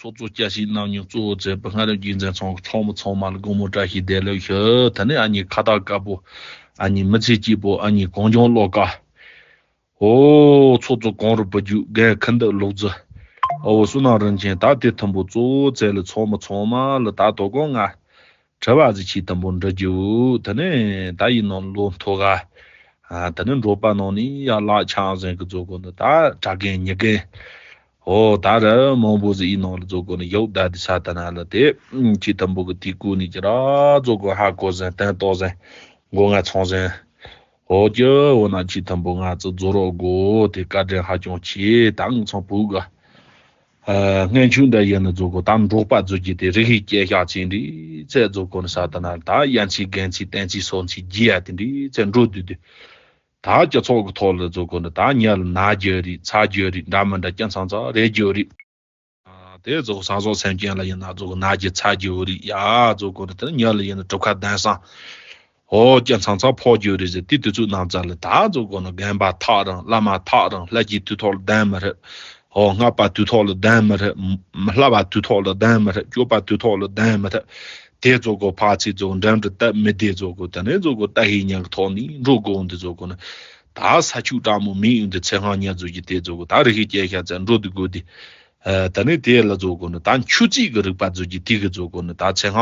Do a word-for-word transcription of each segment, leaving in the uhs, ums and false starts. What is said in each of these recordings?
ཏོག་ཙོ་སྐྱ་ཤིག་རྣམ་གཉིས་གཙོ་བོ་མཛད་པའི་སྔ་རབས་རྗེས་འཛིན་ཚང་གི་ཚང་མ་ཚང་མ་ལ་དགོང་མོ་བཀྲ་ཤིས་བདེ་ལེགས་ཞུ། ད་ནི་ཨ་མྱེས་ཁ་བཏགས་དཀར་པོ། ཨ་མྱེས་མི་ཚེ་སྐྱིད་པོ། ཨ་མྱེས་གངས་ལྗོངས་བློ་དཀར། ཨོ། ཚོགས་གཙོ་གངས་རི་བུ་བརྒྱུད། རྒན་ཁུ་འདུག་ལུག་རྫི། ཨོ། བསོད་ནམས་རིན་ཆེན། ད་དེ་ཐུམ་པོ་གཙོ་བོ་བཙལ་ལ་ཚང་མ་ཚང་མ་ལ་ད་དོ་གོ་ང་དྲི་བ་ཟིག་ཆེ་ཐུམ་པོ་འདྲི་རྒྱུ། ད་ནི་ད་ཡིན་ནང་ལོ་མཐོ་ག་ཨ། ད་ནི་འབྲོག་པ་ནང་ནས་ཡར་ལག་ཆགས་ཟིན་གི་རྫོགས་གོ་ནི་ད་གྲྭ་རྒན་ཉི་རྒན། ཨོ། ད་ར་མང་པོ་ཟིག་ཡིན་ནང་ལ་རྫོགས་གོ་ནི་ཡོག་ད་དི་ས་ད་ན་ལ་དེ་ཆེ་ཐུམ་པོ་གི་དེ་ཀུ་ནི་ཅི་ར་རྫོགས་གོ་ཧ་གོ་ཟིན་བསྟན་ཏོག་ཟིན་མགོ་ང་ཚང་ཟིན། ཨོ་ཀྱི་འོ་ན་ཆེ་ཐུམ་པོ་ང་ཚོ་རྫོགས་རོགས་དགོ་དེ་བཀའ་དྲིན་ཧ་ཅང་ཆེ། ད་ང་ཚང་བུ་ག་ཨ། སྔན་ཆད་འདྲ་ཡིན་ནི་རྫོགས་གོ་ད་འབྲོག་པ་རྫོགས་ཀྱི་དེ་རིགས་ཤིག་སྐྱེ་ཤག་ཚིག་འདི་ཚད་རྫོགས་གོ་ནི་ས་ད་ན་ད་ཡན་ཚིག་རྒན་ཚིག་བསྟན་ཚིག་སོ་ཚིག་རྒྱས་ཡ་དེ་འདི་ཚད་འགྲོ་དུས་དུས། ད་སྤྱི་ཚོགས་ཀྱི་ཐོག་ལ་རྫོགས་གོ་ནི་ད་མྱི་ལ་ན་རྒྱུ་རེད། ཚ་རྒྱུ་རེད། འདྲ་མི་འདྲ་སྐྱ་ཚང་ཚང་རེད་རྒྱུ་རེད། ཨ། དེ་རྫོགས་ས་སོགས་སེམས་ཅན་ལ་ཡིན་ན་རྫོགས་ན་རྒྱུ་ཚ་རྒྱུ་རེད་ཡ། རྫོགས་གོ་ནི་དེ་མྱི་ལ་ཡིན་ན་གྲུབ་ཁ་ལྡན་སང་། ཨོ་སྐྱ་ཚང་ཚང་ཕོག་རྒྱུ་རེད་ཟེར་དེ་དུས་ཚོད་ནང་ཙམ་ལ་ད་རྫོགས་གོ་ནི་རྒན་པ་ཐག་རིང་། བླ་མ་ཐག་རིང་། ལྷ་སྐྱིད་དུས་ཐོག་ལ་ལྡན་མི་རེད། ཨོ་སྔགས་པ་དུས་ཐོག་ལ་ལྡན་མི་རེད། ལྷ་བ་དུས་ཐོག་ལ་ལྡན་མི་རེད། སྐྱོབ་པ་དུས་ཐོག་ལ་ལྡན་མི་རེད། དེ་རྫོགས་གོ་ཕར་ཚིག་རྫོགས་འགྲན་བསྡུར་སྟབས་མི་བདེ་རྫོགས་གོ་ད་ནས་རྫོགས་གོ་ལྟ་ཧེ་ཉག་གི་ཐོག་ནས་འགྲོ་དགོས་འདི་རྫོགས་གོ་ནི། ད་ས་ཆུ་གྲང་མོ་མི་ཡོང་འདི་ཚེ་སྔ་ཉག་རྫོགས་ཀྱི་དེ་རྫོགས་གོ་ད་རི་ཤི་སྐྱེ་ཤ་ཚ་འགྲོ་འདི་དགོས་འདི། ཨ། ད་ནི་དེ་ལ་རྫོགས་གོ་ནི་ད་མཆུ་རྩིས་ཀྱི་རིག་པ་རྫོགས་ཀྱི་དེ་གི་རྫོགས་གོ་ནི་ད་ཚེ་སྔ།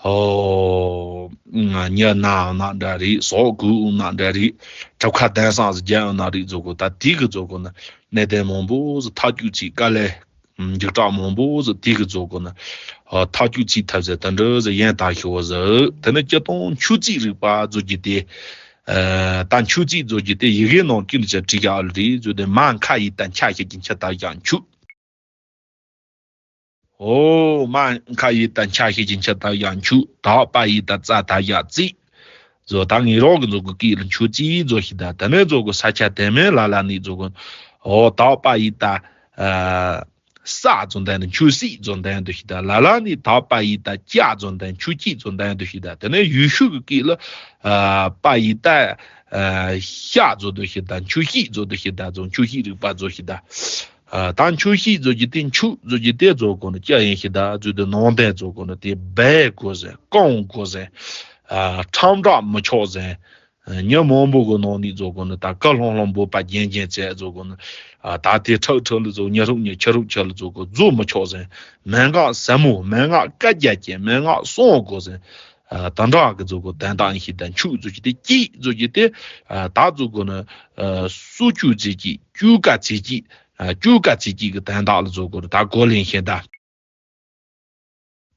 ཨོ། ཉ་ན་ན་འདྲ་རེད། ཟོག་གུ་ན་འདྲ་རེད། གྲུབ་ཁ་ལྡན་སང་ཟི་རྒྱ་ན་རེད་རྫོགས་གོ་ད་དེ་གི་རྫོགས་གོ་ནི་གནད་དོན་མང་པོ་ཟི་ཐག་གཅོད་ཚིག་དཀའ་ལས། འཇིགས་སྐྲག་མང་པོ་ཟིག་དེ་གི་རྫོགས་གོ་ནི། ཨ། ཐག་གཅོད་ཚིག་ཐབས་ཟེར་དེ་འདྲ་ཟིག་ཡན་ད་ཤོ་བ་ཟིག་དེ་ནི་སྤྱིར་བཏང་མཆུ་རྩིས་རིག་པ་རྫོགས་ཀྱི་དེ། ཨ། ད་མཆུ་རྩིས་རྫོགས་ཀྱི་དེ་ཡི་གེ་ནང་ཀུན་ལ་བྲིས་ཀྱི་ཨ་ལ་རེད་རྫོགས་དེ་མ་ཁ་ཡི་ད་མཆུ་ཤེས་ཀྱི་མཆུ་ད་ཡག་མཆུ། ཨོ། མ་ཁ་ཡི་ད་མཆུ་ཤེས་ཀྱི་མཆུ་ད་ཡག་མཆུ། ད་པ་ཡི་ད་ཙ་ད་ཡག་རྩིས། རྫོགས་ད་ངེད་རང་གི་རྫོགས་གོ་སྐད་ལ་མཆུ་རྩིས་རྫོགས་ཤིག་ད་དེ་ནས་རྫོགས་གོ་ས་ཆ་དེ་མིན་ལ་ལ་ནི་རྫོགས་གོ། ཨོ། ད་པ་ཡི་ད། ཨ། ས་རྫོགས་ད་ནི་མཆུ་སྲིད་རྫོགས་ད་ཡང་འདུ་ཤིག་ད་ལ་ལ་ནི་ད་པ་ཡི་ད་ཀྱ་རྫོགས་ད་མཆུ་སྐྱིད་རྫོགས་ད་ཡང་འདུ་ཤིག་ད་དེ་ནས་ཡུལ་ཤུལ་གི་སྐད་ལ། ཨ། པ་ཡི་ད། ཨ། ཤ་རྫོགས་འདུ་ཤིག་ད་མཆུ་སྐྱིད་རྫོགས་འདུ་ཤིག་ད་རྫོགས་མཆུ་སྐྱིད་རིག་པ་རྫོགས་ཤིག་ད། ཨ། ད་མཆུ་སྐྱིད་རྫོགས་ཀྱི་དེ་མཆུ་རྫོགས་ཀྱི་དེ་རྫོགས་གོ་ནི་ཀྱ་ཡིན་ཤིག་ད་རྫོགས་དེ་ནང་དོན་རྫོགས་གོ་ནི་དེ་སྦས་དགོས་ཟེར། བཀང་དགོས་ཟེར། ཨ། ཁྲམ་བསྒྲགས་མི་ཆོག་ཟེར། ཉིན་མང་པོ་གི་ནང་ནས་རྫོགས་གོ་ནི་ད་ཀ་ལྷོང་ལྷོང་འབོད་པ་རྒྱན་རྒྱན་བྱས་རྫོགས་གོ་ནི། ཨ། ད་དེ་ཁྲག་ཁྲག་ལ་རྫོགས་ཉ་ཧྲུག་ཉ་ཁྱི་ཧྲུག་ཁྱི་ལ་རྫོགས་གོ་རྫོགས་མི་ཆོག་ཟེར། མན་ངག་ཟབ་མོ་མན་ངག་བཀའ་རྒྱ་ཅན་མན་ངག་གསང་དགོས་ཟེར། ཨ། ད་འདྲ་གི་རྫོགས་གོ་དན་རྟགས་ཡིན་ཤིག་ད་མཆུ་རྫོགས་ཀྱི་དེ་སྐྱིད་རྫོགས་ཀྱི་དེ། ཨ། ད་རྫོགས་གོ་ནི། ཨ། སུ་ཅུ་ཚེ་སྐྱིད་ཅུ་ཀ་ཚེ་སྐྱིད། ཨ། ཅུ་ཀ་ཚེ་སྐྱིད་གི་དན་རྟགས་ལ་རྫོགས་གོ་ནི་ད་གོ་ལེན་ཤེས་ད།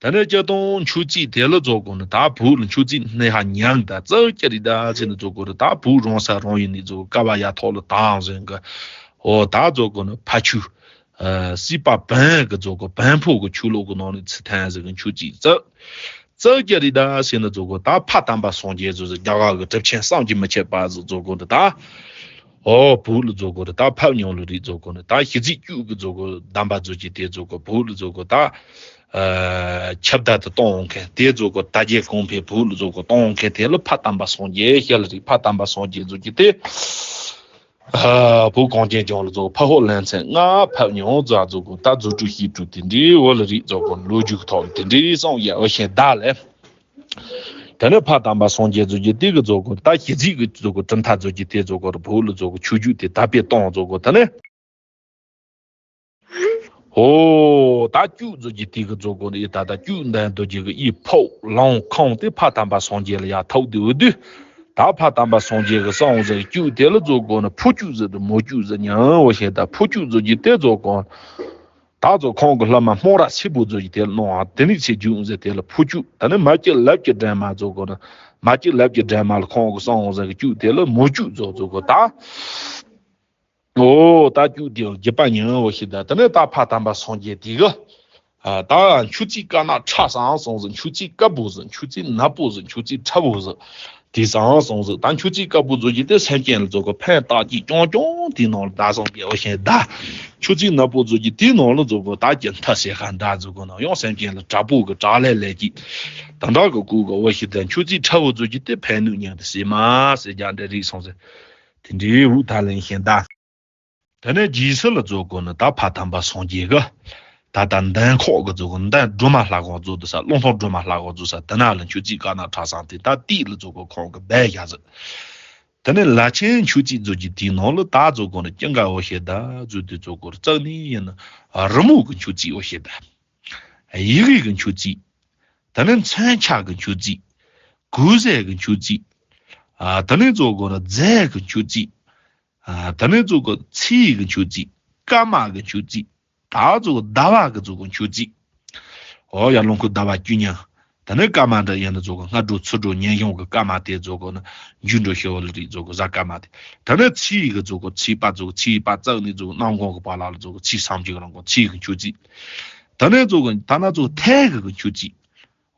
ད་ནས་སྤྱིར་བཏང་མཆུ་རྩིས་དེ་ལ་རྫོགས་གོ་ནི་ད་བོད་ལ་མཆུ་རྩིས་སྣེ་ཧ་ཉང་ད་ཙག་ཅི་རི་ད་ཚེ་ནི་རྫོགས་གོ་རི་ད་བོད་རང་ས་རང་ཡུལ་ནས་རྫོགས་ཀ་བ་ཡ་ཐོག་ལ་དང་ཟེར་གི། ཨོ་ད་རྫོགས་གོ་ནི་ཕ་ཆུ། ཨ། སྲིད་པ་བོན་གི་རྫོགས་གོ་བོན་ཕོ་གི་ཆོས་ལུགས་གི་ནང་ནས་ཚུལ་ཐན་ཟེར་གི་མཆུ་རྩིས་ཙག་ཙག་ཅི་རི་ད་ཟེར་ནི་རྫོགས་གོ་ད་ཕ་དམ་པ་སངས་རྒྱས་རྫོགས་ཟེར་རྒྱ་གར་གི་གྲུབ་ཆེན་བསམ་གྱིས་མི་ཁྱབ་པ་ཟེར་རྫོགས་གོ་རི་ད། ཨོ་བོད་ལ་རྫོགས་གོ་རི་ད་ཕབ་ཉོང་ལ་རིགས་རྫོགས་གོ་ནི་ད་ཤི་ཚིག་བཅུ་གི་རྫོགས་གོ་དམ་པ་རྫོགས་ཀྱི་དེ་རྫོགས་གོ་བོད་ལ་རྫོགས་གོ་ད། ཨ། ཁྱབ་བརྡལ་དུ་གཏོང་འོང་མཁན་དེ་རྫོགས་གོ་ད་རྒྱལ་གོང་འཕེལ་བོད་ལ་རྫོགས་གོ་གཏོང་འོང་མཁན་དེ་ལ་ཕ་དམ་པ་སངས་རྒྱས་ཤ་ལ་རིགས་ཕ་དམ་པ་སངས་རྒྱས་རྫོགས་ཀྱི་དེ། ཨ། བོད་གངས་ཅན་ལྗོངས་ལ་རྫོགས་ཕ་ཧོ་ལན་ཚན་ལྔ་ཕབ་ཉོང་རྫ་རྫོགས་གོ་ད་རྫུ་འཕྲུལ་ཤེས་འཕྲུལ་དེ་འདྲའི་འོ་ལ་རིགས་རྫོགས་གོ་ལོ་རྒྱུས་ཐོག་ལ་དེ་འདྲའི་སོང་ཡ་འོ་ཤེས་ད་ལས། དེ་ནས་ཕ་དམ་པ་སངས་རྒྱས་རྫོགས་ཀྱི་དེ་གི་རྫོགས་གོ་ད་ཤི་ཚིག་གི་རྫོགས་གོ་གྲུབ་མཐའ་རྫོགས་ཀྱི་དེ་རྫོགས་གོ་རི་བོད་ལ་རྫོགས་གོ་ཆོས་བརྒྱུད་དེ་དར་སྤེལ་གཏོང་རྫོགས་གོ་ད་ནས། ཨོ། ད་བཅུད་རྫོགས་ཀྱི་དེ་གི་རྫོགས་གོ་ནི་ད་ད་བཅུད་ལྡན་རྡོ་རྗེ་གི་ཨི་ཕོག་ལོང་ཁོང་དེ་ཕ་དམ་པ་སངས་རྒྱས་ལ་ཡ་ཐོག་དེ་འོ་དུས། ད་ཕ་དམ་པ་སངས་རྒྱས་གི་གསང་ཟེར་བཅུད་དེ་ལ་རྫོགས་གོ་ནི་ཕུ་བཅུད་ཟེར་དུ་མོ་བཅུད་ཟེར་ཉང་འོ་ཤེས་ད་ཕུ་བཅུད་རྫོགས་ཀྱི་དེ་རྫོགས་གོ། ད་ཚོ་ཁོང་གི་བླ་མ་སྨོན་ར་སེར་པོ་ཟེར་གྱི་དེ་ལ་གནང་བ་དེ་ནི་ཚེ་རྒྱུན་ཟེར་དེ་ལ་ཕུ་བཅུད་ད་ནི་མ་གྱི་ལབ་ཀྱི་འདྲེན་མ་རྫོགས་གོ་ན་མ་གྱི་ལབ་ཀྱི་འདྲེན་མ་ལ་ཁོང་གི་གསང་བ་ཟེར་གི་བཅུད་དེ་ལ་མོ་བཅུད་རྫོགས་རྫོགས་གོ་ད། ཨོ་ད་བཅུད་དེ་ལ་རྒྱུད་པ་ཉུང་བོ་ཞིག་ད་དེ་ནི་ད་ཕ་དམ་པ་སངས་རྒྱས་དེ་གི། ད་མཆུ་རྩིས་དཀར་ནག་ཁྲ་སང་སོང་ཟིག་མཆུ་རྩིས་དཀར་པོ་ཟིག་མཆུ་རྩིས་ནག་པོ་ཟིག་མཆུ་རྩིས་ཁྲ་བོ་ཟིག་དེ་སང་སོང་ཟིག་ད་མཆུ་རྩིས་དཀར་པོ་ཟིག་གི་དེ་སེམས་ཅན་ལ་ཟིག་གི་ཕན་བཏགས་ཀྱི་རྐྱང་རྐྱང་དེའི་ནང་ལ་ད་སོང་གི་འོ་ཤེས་ད། མཆུ་རྩིས་ནག་པོ་ཟིག་གི་དེའི་ནང་ལ་ཟིག་གི་ད་ཀྱི་མཐའ་ཞེ་ཁ་འདྲ་ཟིག་གི་ནང་ཡང་སེམས་ཅན་ལ་དྲག་པོ་གི་དྲག་ལས་ལས་ཀྱི། ད་འདྲ་གི་སྐུ་གི་འོ་ཤེས་ད་མཆུ་རྩིས་ཁྲ་བོ་ཟིག་གི་དེ་ཕན་ནུས་ཉན་དུ་སྲིད་མ་ཟེར་རྒྱ་འདྲ་རིགས་སོང་ཟིག་དེ་འདྲའི་འུ་ད་ལན་ཤེས་ད། དེ་ནས་རྗེས་སུ་ལ་རྫོགས་དགོས་ནི་ད་ཕ་དམ་པ་སངས་རྒྱས་ཀྱི། ད་ལྟ་འདན་ཁོག་གི་ཚོ་གོ་འདན་སྒྲོལ་མ་ལྷ་ཁང་བཟོ་དུ་ས། རླུང་ལྷོ་སྒྲོལ་མ་ལྷ་ཁང་བཟོ་ས་དེ་ན་ལ་མཆོད་རྩིས་དཀར་ནག་ཁྲ་སང་དེ་ད་ཏིས་ལ་ཚོ་གོ་ཁོང་གི་སྦས་བཞག་ཟིག་དེ་ནས་ལ་ཆེན་མཆོད་རྩིས་བཟོ་རྒྱུ་དེའི་ནང་ལ་ད་ཚོ་གོ་ནི་ཅི་འགའ་འོ་ཤེ་ད་བཟོ་དུས་ཚོ་གོ་རྩ་ནི་ཡིན་ན་རི་མོ་གི་མཆོད་རྩིས་འོ་ཤེ་ད། ཡི་གེ་གི་མཆོད་རྩིས། དེ་ནས་མཚོན་ཆ་གི་མཆོད་རྩིས། གོས་ཟས་གི་མཆོད་རྩིས། ཨ། དེ་ནས་ཚོ་གོ་ནི་རྫས་གི་མཆོད་རྩིས། ཨ། དེ་ནས་ཚོ་གོ་ཚེའི་གི་མཆོད་རྩིས། སྐར་མ་གི་མཆོད་རྩིས། ད་ཚོ་གོ་ཟླ་བ་གི་ཚོ་གོ་མཆོད་རྩིས། འོ་ཡ་ལོ་འཁོར་ཟླ་བ་བཅུ་གཉིས། དེ་ནས་སྐར་མ་འདྲ་ཡིན་ན་ཚོ་གོ་སྔ་དྲོ་ཚུར་དྲོ་ཉིན་གཞུང་གི་སྐར་མ་དེ་ཚོ་གོ་ནི་འཇུ་འགྲོ་ཤེས་བ་ལ་རིགས་ཚོ་གོ་གཟའ་སྐར་མ་དེ། དེ་ནས་ཚེའི་གི་ཚོ་གོ་ཚེས་པ་ཚོ་གོ་ཚེས་པ་རྩ་ནས་ཚོ་གོ་གནམ་གང་གི་བར་ལ་ལ་ཚོ་གོ་ཚེས་སུམ་ཅུ་གི་རིང་གོ་ཚེའི་གི་མཆོད་རྩིས། དེ་ནས་ཚོ་གོ་ད་ན་ཚོ་ཐལ་གི་གི་མཆོད་རྩིས།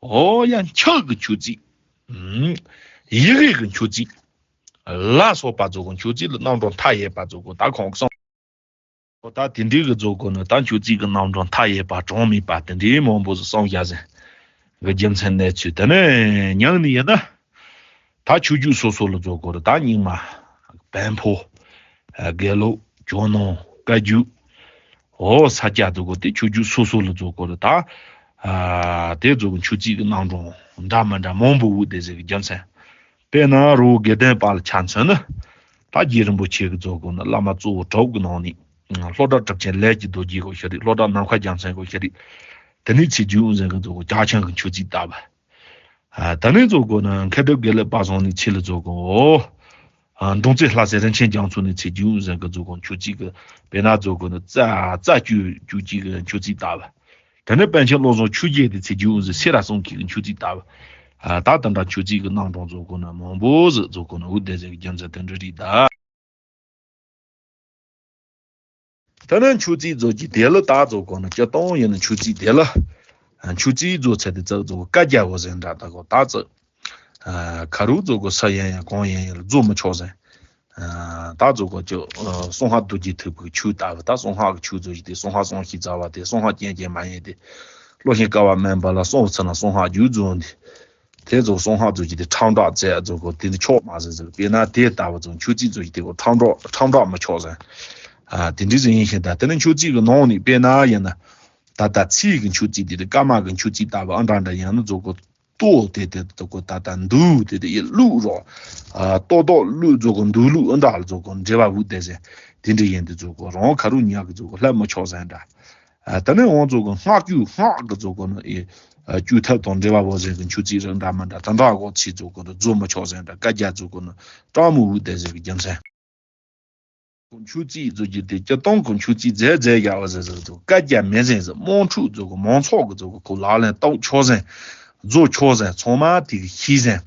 འོ་ཡ་འཁྱག་གི་མཆོད་རྩིས། ཨུམ། ཡི་གེ་གི་མཆོད་རྩིས། ལ་སོགས་པ་ཚོ་གི་མཆོད་རྩིས་ལ་རྣམ་གྲངས་མཐའ་ཡས་པ་ཚོ་གི་ད་ཁོང་གི་སོང་། འོ་ད་དེ་འདྲའི་གི་ཚོ་གི་ནི་ད་མཆོད་རྩིས་གི་རྣམ་གྲངས་མཐའ་ཡས་པ་གྲངས་མེད་པ་དེ་འདྲའི་མང་པོ་ཟིག་གསུངས་བཞག་ཟིན་གི་རྒྱུ་མཚན་གནས་ཚུལ་དེ་ནས་ཉང་ནས་ཡིན་ན། ད་ཆོས་བརྒྱུད་སོ་སོ་ལ་ཚོ་གི་རེད། ད་རྙིང་མ་བོན་པོ། དགེ་ལུགས། ཇོ་ནང་། བཀའ་བརྒྱུད། འོ་ས་སྐྱ་དུ་གོ་དེ་ཆོས་བརྒྱུད་སོ་སོ་ལ་ཚོ་གི་རེད། ད་ཨ་དེ་ཚོ་གི་མཆོད་རྩིས་གི་རྣམ་གྲངས་འདྲ་མི་འདྲ་མང་པོ་འུ་དེ་ཟེར་གི་རྒྱུ་མཚན། དཔེར་ན་རི་བོ་དགེ་ལྡན་པ་ལ་ཆ་མཚོན་ན། ད་རྗེ་རིན་པོ་ཆེ་གི་ཚོ་གི་ནི་བླ་མ་གཙོ་བོ་དྲུག་གི་ནང་ནས་སློབ་གྲྭ་གྲུབ་ཆེན་ལས་ཀྱི་རྡོ་རྗེ་གོ་ཤ་རིག་སློབ་གྲྭ་ནམ་མཁའ་རྒྱལ་མཚན་གོ་ཤ་རིག་དེ་ནས་ཚེ་རྒྱུན་འུ་ཟེར་གི་ཚོ་གི་ཇ་ཆང་གི་མཆོད་རྩིས་བཏབ། ཨ། ད་ནི་ཚོ་གོ་ན་མཁས་གྲུབ་དགེ་ལེགས་དཔལ་བཟང་ནི་ཚེ་ལ་ཚོ་གོ། ཨ། འབྲོང་རྩེ་ལྷ་སའི་རིན་ཆེན་རྒྱ་མཚོ་ནི་ཚེ་རྒྱུན་ཟེར་གི་ཚོ་གོ་མཆོད་རྩིས་གི་དཔེར་ན་ཚོ་གོ་ནི་རྩ་རྩ་བཅུ་བཅུ་གཅིག་གི་མཆོད་རྩིས་བཏབ། ད་ནི་པཎ་ཆེན་བློ་བཟང་ཆོས་རྒྱན་དེ་ཚེ་རྒྱུན་ཟེར་སེ་ར་གསུང་མཁན་གི་མཆོད་རྩིས་བཏབ། ཨ། ད་དེ་འདྲ་མཆོད་རྩིས་གི་རྣམ་གྲངས་ཚོ་གོ་ན་མང་པོ་ཟིག་ཚོ་གོ་ན་འུ་དེ་ཟེར་གི་རྒྱུ་མཚན་དེ་འདྲ་རེད་ད། ད་ནི་མཆོད་རྩིས་བཟོ་རྒྱུ་དེ་ལ་ད་ཚོ་གོ་ན་སྤྱིར་བཏང་ཡིན་ན་མཆོད་རྩིས་དེ་ལ། མཆོད་རྩིས་བཟོ་ཚད་དེ་ཙག་ཙོག་བཀའ་རྒྱ་བོ་ཟེར་འདྲ་ད་གོ་ད་ཙག་ཁ་རུ་ཚོ་གོ་ས་ཡན་ཡན་གང་ཡན་ཡན་ལ་བཟོ་མི་ཆོག་ཟེར། ད་ཚོ་གོ་ཅོ་སྲུང་ཧ་རྡོ་རྗེ་ཐེག་པའི་ཆོས་ལྟ་བུ་ད་སྲུང་ཧ་གི་ཆོས་བཟོ་རྒྱུ་དེ་སྲུང་ཧ་སྲུང་ཤི་ཙ་བ་དེ་སྲུང་ཧ་རྐྱེན་ཅན་མ་ཡིན་ཏེ། བློ་ཞན་དཀའ་བ་དམན་པ་ལ་སྲུང་བ་ཚུ་ན་སྲུང་ཧ་རྒྱུ་བཟོ་འདི། དེ་ཚོ་སྲུང་ཧ་ཚོ་གི་དེ་ཁྲམ་བསྒྲགས་མཛད་ཚོ་གོ་དེ་ནི་ཆོག་མ་ཟེར་ཟེར་དཔེར་ན་དེ་ལྟ་བུ་ཚོ་མཆོད་རྩིས་ཚོ་གི་དེ་གོ་ཁྲམ་བསྒྲགས་ཁྲམ་བསྒྲགས་མི་ཆོག་ཟེར། ཨ་དེ་འདྲི་ཟེར་ཡིན་ཞིང་ད་དེ་ནི་མཆོད་རྩིས་གི་ནང་ནས་དཔེར་ན་ཡིན་ན། ད་ལྟ་ཚེས་གི་མཆོད་རྩིས་དེ་དེ་སྐར་མ་གི་མཆོད་རྩིས་ལྟ་བུ་ཨ་འདྲ་འདྲ་ཡིན་ན་ཚོ་གོ་ལྟོ་དེ་དེ་ཚོ་གོ་ད་ལྟ་འདུག་དེ་དེ་ཡི་བླུག་རོགས། ཨ་ལྟོ་ཏོག་བླུག་ཚོ་གོ་འདུག་བླུག་ཨ་འདྲ་ལ་ཚོ་གོ་འབྲེལ་བ་བུ་དེ་ཟེར། དེ་འདྲི་ཡིན་དེ་ཚོ་གོ་རང་ཁ་རུ་ཉག་གི་ཚོ་གོ་ལྷད་མི་ཆོག་ཟེར་འདྲ། ཨ་ད་ནི་འོང་ཚོ་གི་སྔགས་བཅུ་སྔགས་ཀྱི་ཚོ་གོ་ནི་ཨེ་ཨ་བཅུ་ཐབས་དང་འབྲེལ་བ་བོ་ཟེར་གི་མཆོད་རྩིས་རིགས་འདྲ་མི་འདྲ་ད་འདྲ་གོ་ཚིག་ཚོ་གོ་ནི་བཟོ་མི་ཆོག་ཟེར་འདྲ་བཀའ་རྒྱ་ཚོ་གོ་ནི་སྤྲང་མོ་བུ་དེ་ཟེར་གི་རྒྱུ་མཚན། མཆོད་རྩིས་བཟོ་རྒྱུ་དེ་སྤྱིར་བཏང་གི་མཆོད་རྩིས་མཛད་མཛད་ཡག་བ་ཟེར་ཟེར་ཚོ་བཀའ་རྒྱ་མེད་ཟེར་ཟེར་དམངས་ཁྲོད་ཚོ་གི་མང་ཚོགས་གི་ཚོ་གི་ཁོ་ལག་ལེན་བསྟར་ཆོག་ཟེར། བཟོ་ཆོག་ཟེར་ཚང་མ་དེ་གི་ཤེས་ཟེར།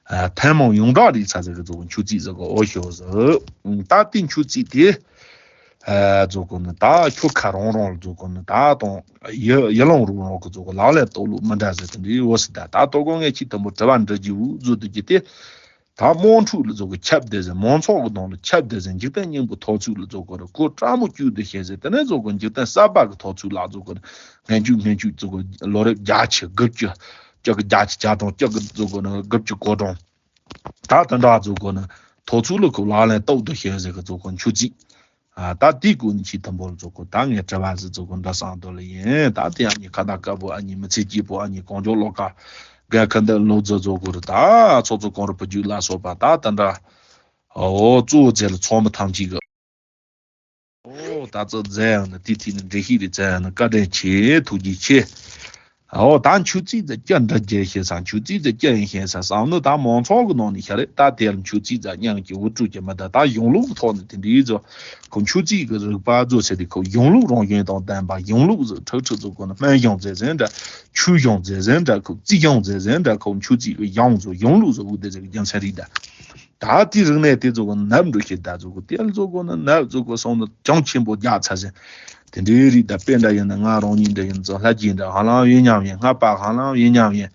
ཨ་ཐུན་མོང་ཡོངས་གྲགས་རིག་ཚ་ཟེར་གི་ཚོ་གི་མཆོད་རྩིས་ཟེར་གི་འོ་ཤོ་ཟེར། ད་དེ་མཆོད་རྩིས་དེ། ཨ་ཚོ་གོ་ནི་ད་ཁྱོ་ཁ་རང་རང་ལ་ཚོ་གོ་ནི་ད་དང་ཡི་ཡི་ལང་རུ་རང་གི་ཚོ་གོ་ལག་ལེན་བསྟར་ལུགས་མི་འདྲ་ཟེར་དེ་འདྲའི་འོ་སི་ད་ད་ལྟོ་གོ་ངས་ཁྱི་དུམ་བུ་དྲི་བ་འདྲི་རྒྱུ་བུ་བཟོ་དུ་རྒྱུ་དེ། ད་དམངས་ཁྲོད་ལ་ཚོ་གོ་ཁྱབ་བསྡད་ཟེར་མང་ཚོགས་གི་ནང་ལ་ཁྱབ་བསྡད་ཟེར་འཇིག་རྟེན་སྙིང་པོ་ཐོག་ཚུགས་ལ་ཚོ་གོ་ར་ཁོ་སྤྲང་མོ་བཅུག་དུ་ཤེས་ཟེར་དེ་ནས་ཚོ་གོ་འཇིག་རྟེན་གསར་པ་གི་ཐོག་ཚུགས་ལ་ཚོ་གོ་ར་སྔན་ཆུ་སྔན་ཆུ་ཚོ་གོ་ལོ་རབས་བརྒྱད་ཅུ་དགུ་བཅུ་བཅུ་གི་བརྒྱད་ཅུ་གྱ་གྲངས་བཅུ་གི་ཚོ་གོ་ན་དགུ་བཅུ་གོ་གྲངས། ད་དེ་འདྲ་ཚོ་གོ་ན་ཐོག་ཚུགས་ལ་ཁོ་ལག་ལེན་བསྟར་དུ་ཤེས་ཟེར་གི་ཚོ་གོ་མཆོད་རྩིས། ཨ་ད་དེའི་སྐོར་ནས་ཁྱི་དུམ་བུ་ལ་ཚོ་གོ་ད་ངས་དྲི་བ་ཟིག་ཚོ་གོ་འདྲ་སང་དོ་ལ་ཡིན། ད་དེ་ཨ་ནི་ཁ་བརྡ་དཀར་པོ་ཨ་ནི་མི་ཚེ་སྐྱིད་པོ་ཨ་ནི་གང་ལྗོངས་བློ་དཀར་རྒན་ཁ་འདི་ལོ་ཙོ་ཚོ་གོ་རུ་ད་ཚོགས་གཙོ་གོང་རུ་བུ་རྒྱུད་ལ་སོགས་པ་ད་དེ་འདྲ། ཨོ་གཙོ་བོ་མཛད་ལ་ཚོགས་མི་ཐམས་ཅད་གི། ཨོ་ད་ཚོ་མཛད་ཡང་ན་དེ་དེ་ནི་འགྲེལ་བཤད་རེ་མཛད་ཡང་ན་བཀའ་དྲིན་ཆེ་ཐུགས་རྗེ་ཆེ། ཨོ་ད་མཆོད་རྩིས་ཟེར་སྐྱ་འདྲ་རྒྱལ་ཤེས་ས་མཆོད་རྩིས་ཟེར་སྐྱ་ཡིན་ཤེས་ས་བསམ་ནི་ད་མང་ཚོགས་ཀྱི་ནང་ནས་ཤ་རེད་ད་དེ་ལ་མཆོད་རྩིས་ཟེར་སྙན་གྱི་འུ་ཀྲུག་གི་མི་ད་ད་གཞུང་ལུགས་ཀྱི་ཐོག་ནས་དེ་འདྲའི་ཚོ་ཁོ་མཆོད་རྩིས་ཀྱི་རིག་པ་བཟོ་ཚེ་དེ་ཁོ་གཞུང་ལུགས་རང་བཞིན་དང་ལྡན་པ་གཞུང་ལུགས་ཟེར་ཁྲག་ཁྲག་ཚོ་ཁོ་ན་སྨན་གཞུང་མཛད་ཟེར་འདྲ་ཆོས་གཞུང་མཛད་ཟེར་འདྲ་ཁོ་རྩིས་གཞུང་མཛད་ཟེར་འདྲ་ཁོ་མཆོད་རྩིས་ཀྱི་གཞུང་ཚོ་གཞུང་ལུགས་ཟེར་འུ་དེ་ཟེར་གི་རྒྱུ་མཚན་རེད་ད། ད་དེ་རིག་གནས་དེ་ཚོ་གོ་ནབ་འགྲོ་ཤེས་ད་ཚོ་གོ་དེ་ལ་ཚོ་གོ་ན་ནབ་ཚོ་གོ་སོང་ན་གྱང་ཆེན་པོ་རྒྱག་ཚ་ཟེར། དེ་འདྲའི་རིགས་ད་དཔེ་འདྲ་ཡིན་ན་ང་རང་ཉིད་འདྲ་ཡིན་ཚོ་ལྷ་རྒྱུད་འདྲ་ཧ་ལམ་ཡིན་མཉམ་ཡིན་སྔགས་པ་ཧ་ལམ་ཡིན་མཉམ་ཡིན།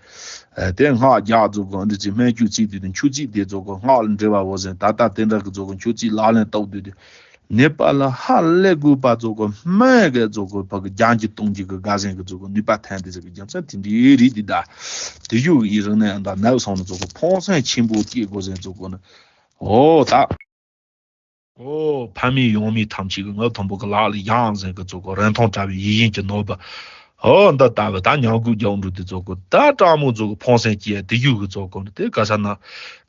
དེ་སྔགས་རྒྱག་ཚོ་གོ་འདི་ཚེ་སྨན་བཅོས་ཚིག་དེ་དང་མཆོད་ཚིག་དེ་ཚོ་གོ་སྔགས་ལ་འབྲེལ་བ་བོ་ཟེར་ད་ལྟ་དེ་འདྲ་གི་ཚོ་གོ་མཆོད་ཚིག་ལག་ལེན་བསྟར་དུས་དེ། ནད་པ་ལ་ཧ་ལས་དགོས་པ་ཚོ་གོ་སྨན་གི་ཚོ་གོ་ཕ་གི་རྒྱང་གི་གཏོང་གི་གི་དགའ་ཟན་གི་ཚོ་གོ་ནུས་པ་ཐན་དེ་ཟེར་གི་རྒྱུ་མཚན་དེ་འདྲའི་རིགས་དེ་ད། དེ་ཡུག་ཡི་རིག་གནས་ད་ནབ་སོང་ན་ཚོ་གོ་ཕོངས་སེམས་ཆེན་པོ་སྐྱེ་དགོས་ཟེར་ཚོ་གོ་ནི། ཨོ་ད། ཨོ། ཕ་མེས་ཡང་མེས་ཐམས་ཅད་ཀྱི་མངལ་ཐང་པོ་གི་ལག་ལ་ཡང་ཟེར་གི་ཙོག་གོ། རིན་ཐང་བྲལ་བའི་ཡིད་བཞིན་གྱི་ནོར་བུ། ཨོ། འདི་ལྟ་བུ་ད་ཉམས་རྒུད་རྒྱག་འགྲོ་དུས་ཙོག་གོ། ད་སྤྲང་མོ་ཙོག་གོ་ཕོངས་སེམས་སྐྱེ་དེ་ཡུལ་གི་ཙོག་གོ་ནི་དེ་ག་ས་ན།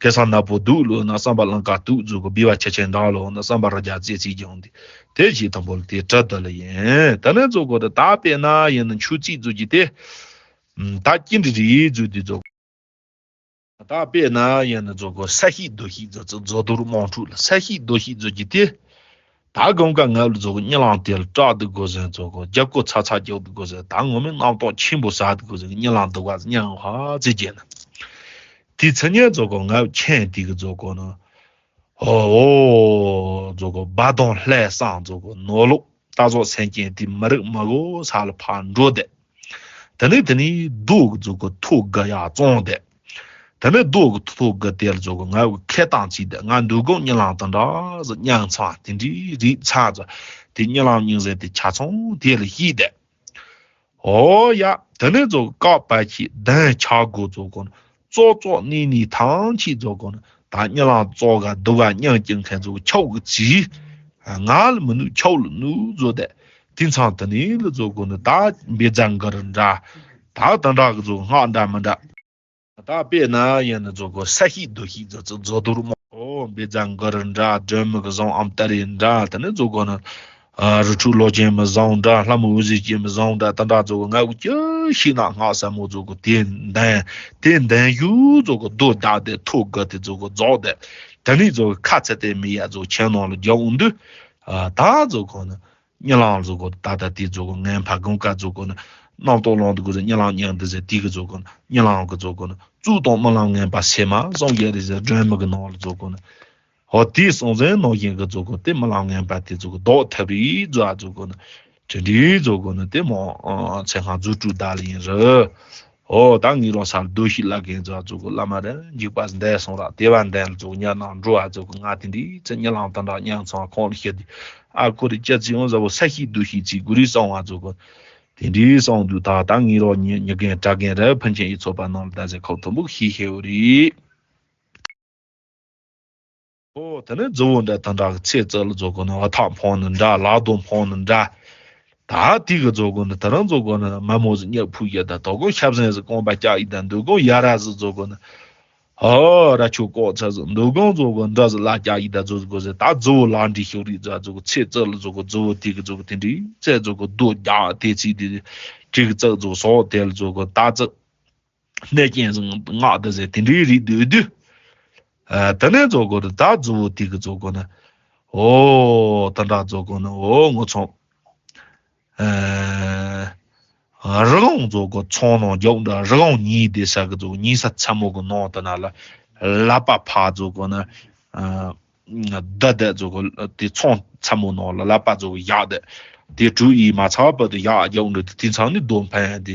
གེ་སར་ནག་པོ་སྡུག་ལོ་ན་བསམ་པ་ལང་ཀ་སྡུག་ཙོག་གོ། སྦས་པ་ཆེ་ཆེན་འདྲ་ལོ་ན་བསམ་པ་ར་རྒྱ་རྩེ་རྩེ་རྒྱང་དེ། དེ་བཞིན་དང་པོ་ལ་དེ་གྲི་དུ་ལ་ཡིན། དེ་ནས་ཙོག་གོ་ད་ད་དཔེར་ན་ཡིན་ན་ཆུ་རྩིས་ཙོག་གི་དེ། ད་ཅི་འདྲ་རེད་ཙོག་དེ་ཙོག་ད་དཔེར་ན་ཡིན་ན་ཙོག་གོ་ས་གཤིས་རྡོ་གཤིས་ཙོག་ཙོག་རྫོགས་རྡོར་དམངས་ཁྲོད་ལ་ས་གཤིས་རྡོ་གཤིས་ཙོག་གི་དེ། ད་དགོང་ཀ་ང་ལ་ཙོག་གོ་གཉིད་ལམ་དེ་ལ་སྐྲག་འདུག་གོ་ཟེར་ཙོག་གོ་རྒྱབ་ཀོ་ཚ་ཚ་རྒྱག་འདུག་གོ་ཟེར། ད་ངོ་མའི་རྣམ་རྟོག་ཆེན་པོ་ཟ་འདུག་གོ་ཟེར། གཉིད་ལམ་འདུག་བ་ཟེར་གཉིད་ལམ་ཧ་ཙི་རྒྱས་ན། དེ་ཚེ་ཉིད་ཙོག་གོ་ང་ཆེན་དེ་གི་ཙོག་གོ་ནི། ཨོ། ཨོ། ཙོག་གོ་བ་དང་ལྷ་བསང་ཙོག་གོ་ནོར་ལུག་རྟ་ཟོག་སེམས་ཅན་དེ་མི་རིགས་མི་གོ་ས་ལ་ཕར་འགྲོ་དེ། དེ་ནས་དེ་ནས་རྡོ་གི་ཙོག་གོ་ཐོ་ག་ཡར་བཙོང་དེ། དེ་ནས་རྡོ་གི་ཐོ་ག་དེ་ལ་ཙོག་གོ་ང་གི་ཁེ་བཏང་ཚིག་དེ་ང་འདུག་གོ་གཉིད་ལམ་དང་འདྲ་ཟེར་གཉིད་ཚང་དེ་འདྲའི་རིགས་ཚ་ཙོག་དེ་གཉིད་ལམ་གཉིད་ཟེར་དེ་ཆ་ཚང་དེ་ལ་ཤི་དེ། ཨོ་ཡ། དེ་ནས་ཙོག་སྐབས་པ་ཁྱི་གདན་ཆག་སྒོ་ཙོག་གོ་ན་ཙོག་ཙོག་ནི་ནི་ཐང་ཆི་ཙོག་གོ་ན་ད་གཉིད་ལམ་ཙོག་ག་སྡུག་ག་གཉིད་སྐྱིད་མཁན་ཙོག་ཆོག་གི་ཚིག་ང་ལ་མི་ནུས་ཆོག་ལ་ནུས་ཙོག་དེ། དེ་ཚང་དེ་ནི་ལ་ཙོག་གོ་ན་ད་འབེ་རྫ་འགར་འདྲ། ད་ད་འདྲ་གི་ཙོག་སྔགས་འདྲ་མི་འདྲ། ད་དཔེར་ན་ཡིན་ན་ཙོག་གོ་ས་གཤིས་རྡོ་གཤིས་ཙོག་ཙོག་རྫོགས་རྡོར་དམངས། ཨོ་འབེ་རྫ་འགར་འདྲ་སྒྲོལ་མ་གི་བཟང་ཨམ་ཏ་རེ་འདྲ། དེ་ནས་ཙོག་གོ་ན། ཨ་རི་ཁྲོད་ལོ་ཆེན་མི་བཟང་འདྲ། ལྷ་མོ་འུ་ཟི་ཅན་མི་བཟང་འདྲ། ད་འདྲ་ཙོག་གོ་ང་གི་ཅི་ཤི་ན་སྔགས་ཟབ་མོ་ཙོག་གོ་དེ་འདན་དེ་འདན་ཡུ་ཙོག་གོ་རྡོ་བདག་དེ་ཐོ་ག་དེ་ཙོག་གོ་རྫོགས་དེ། དེ་ནས་ཙོག་གོ་ཁ་ཚ་དེ་མི་ཡ་ཙོག་ཁྱེད་ནང་ལ་རྒྱག་འོང་དུས། ཨ་ད་ཙོག་གོ་ན། གཉིད་ལམ་ཙོག་གོ་ད་ལྟ་དེ་ཙོག་གོ་ངན་པ་དགོངས་ཀ་ཙོག་གོ་ན། རྣམ་རྟོག་ལངས་འདུག་གོ་ཟེར་གཉིད་ལམ་གཉིད་འདུག་ཟེར་དེ་གི་ཙོག་གོ་ན་གཉིད་ལམ་གི་ཙོག་གོ་ན་གཙུག་དང་རྨི་ལམ་ངན་པ་སེ་མ་སངས་རྒྱས་རེད་ཟེར་སྒྲོན་མེ་གི་ནང་ལ་ཙོག་གོ་ན། ཧོ་དེའི་སོང་ཟེར་ནང་བཞིན་གི་ཙོག་གོ་དེ་རྨི་ལམ་ངན་པ་དེ་ཙོག་གོ་ལྡོག་ཐབས་རིག་ཙོག་ཨ་ཙོག་གོ་ན། དེ་འདྲའི་ཙོག་གོ་ན་དེ་མོ་ཚེ་སྔ་རྫུ་འཕྲུལ་བདག་ལ་ཡིན་རེད། ཨོ་ད་ངེད་རང་ས་ལ་རྡོ་ཤི་བླ་རྒན་ཚོ་ཨ་ཙོག་གོ་བླ་མ་རེད་འཇིགས་པ་འདས་སོང་ར་དེ་བ་འདས་ལ་ཙོག་གོ་ཉ་ནང་འགྲོ་ཨ་ཙོག་གོ་ང་དེ་འདྲའི་ཚེ་གཉིད་ལམ་དང་འདྲ་ཉང་ཚང་ཁོང་ལ་ཤི་དུས་ཨ་ཁོ་རེ་ཅ་ཚི་ཡོང་ཟ་བོ་ས་ཤི་རྡོ་ཤི་ཚི་གུ་རི་སོང་ཨ་ཙོག་གོ་དེ་འདྲའི་སོང་དུས་ད་ད་ངེད་རང་ཉི་ཉི་རྒན་གྲྭ་རྒན་རེད་ཕན་ཆད་ཡི་ཚོགས་པ་ནང་ལ་ད་ཟེ་ཁོག་ཐུམ་བུ་ཤི་ཤི་བོ་རེད། ཨོ་དེ་ནས་རྫི་བོ་འདྲ་དང་འདྲ་གི་ཚེ་བཙལ་ལ་རྫོགས་གོ་ནི་བ་ཐག་འཕང་ནི་འདྲ་ལག་རྡོ་འཕང་ནི་འདྲ། ད་དེ་གི་རྫོགས་གོ་ནི་དེ་རང་རྫོགས་གོ་ནི་མ་མོ་ཟི་ཉག་ཕུག་ཡ་ད་དོ་གོ་ཤབ་སེན་ཟི་རྐང་པ་བཀྱག་ཡི་ད་འདུག་གོ་ཡ་ར་ཟི་རྫོགས་གོ་ནི། ཨོ་ར་ཆུ་ཀོག་ཚ་ཟི་འདུག་གོ་རྫོགས་གོ་འདྲ་ཟི་ལ་བཀྱག་ཡི་ད་རྫོགས་གོ་ཟི་ད་རྫི་བོ་ལག་འདྲི་ཤོག་རི་རྫ་རྫོགས་གོ་ཚེ་བཙལ་ལ་རྫོགས་གོ་རྫི་བོ་དེ་གི་རྫོགས་གོ་དེ་འདྲི་ཚེ་རྫོགས་གོ་རྡོ་རྒྱག་དེ་ཚིག་དེ་དྲི་གི་ཙག་རྫོགས་སོག་དེ་ལ་རྫོགས་གོ་ད་ཙག་གནས་རྐྱེན་བཟང་སྔགས་འདི་ཟེར་དེ་འདྲའི་རིགས་འདུག་དུས། ཨ་དེ་ནས་རྫོགས་གོ་ནི་ད་རྫི་བོ་དེ་གི་རྫོགས་གོ་ནི། ཨོ་ད་འདྲ་རྫོགས་གོ་ནི་ཨོ་ངོ་ཚོང་། ཨ་རི་གོང་རྫོགས་གོ་ཚོང་ནང་རྒྱབ་འདྲ་རི་གོང་ཉིས་དེ་ས་གི་རྫོགས་ཉིས་ས་ཚ་མོ་གི་ནང་དུ་ན་ལ་ལ་པ་ཕ་རྫོགས་གོ་ནི། ཨ། ད་ད་ཙོག་གོ་དེ་ཚོང་ཚ་མོ་ནང་ལ་ལ་པ་ཙོག་གོ་ཡག་དེ་དེ་གྲུ་ཡིས་མ་ཚ་བ་དེ་ཡག་རྒྱག་འདྲ་དེ་དེ་ཚང་ནི་རྡོ་འཕན་དེ་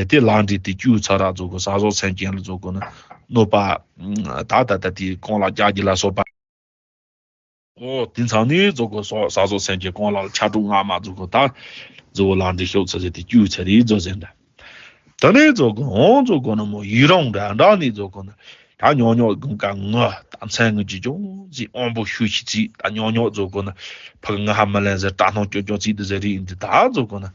དེ་ལག་འདྲི་དེ་བཅུ་ཚ་ར་ཙོག་གོ་ས་ཟོག་སེམས་ཅན་ལ་ཙོག་གོ་ན་གནོད་པ་ད་ད་ད་དེ་གང་ལ་རྒྱག་རྒྱུ་ལ་སོགས་པ་ཨོ་དེ་ཚང་ནི་ཙོག་གོ་ས་ཟོག་སེམས་ཅན་གང་ལ་ཆ་དྲུག་སྔ་མ་ཙོག་གོ་ད་ཙོག་གོ་ལག་འདྲི་ཤོག་ཚ་ཟེར་དེ་བཅུ་ཚ་རེད་ཙོག་ཟེར་འདྲ། ད་ནས་རྫོགས་གོ་འོང་རྫོགས་གོ་ན་མོ་ཡི་རང་འདྲ་འདྲ་ནས་རྫོགས་གོ་ན་ད་ཉོག་ཉོག་དགུན་ཀ་ངུ་ད་མཚན་ངུ་ཅི་ཅུང་ཟིག་དབང་པོ་ཤུགས་ཤིག་ཚིག་ད་ཉོག་ཉོག་རྫོགས་གོ་ན་ཕ་གི་ང་ཧ་མ་ལན་ཟེར་སྐྲག་སྣང་སྐྱོ་སྐྱོ་ཚིག་དེ་ཟེར་རིགས་འདི་ད་རྫོགས་གོ་ན་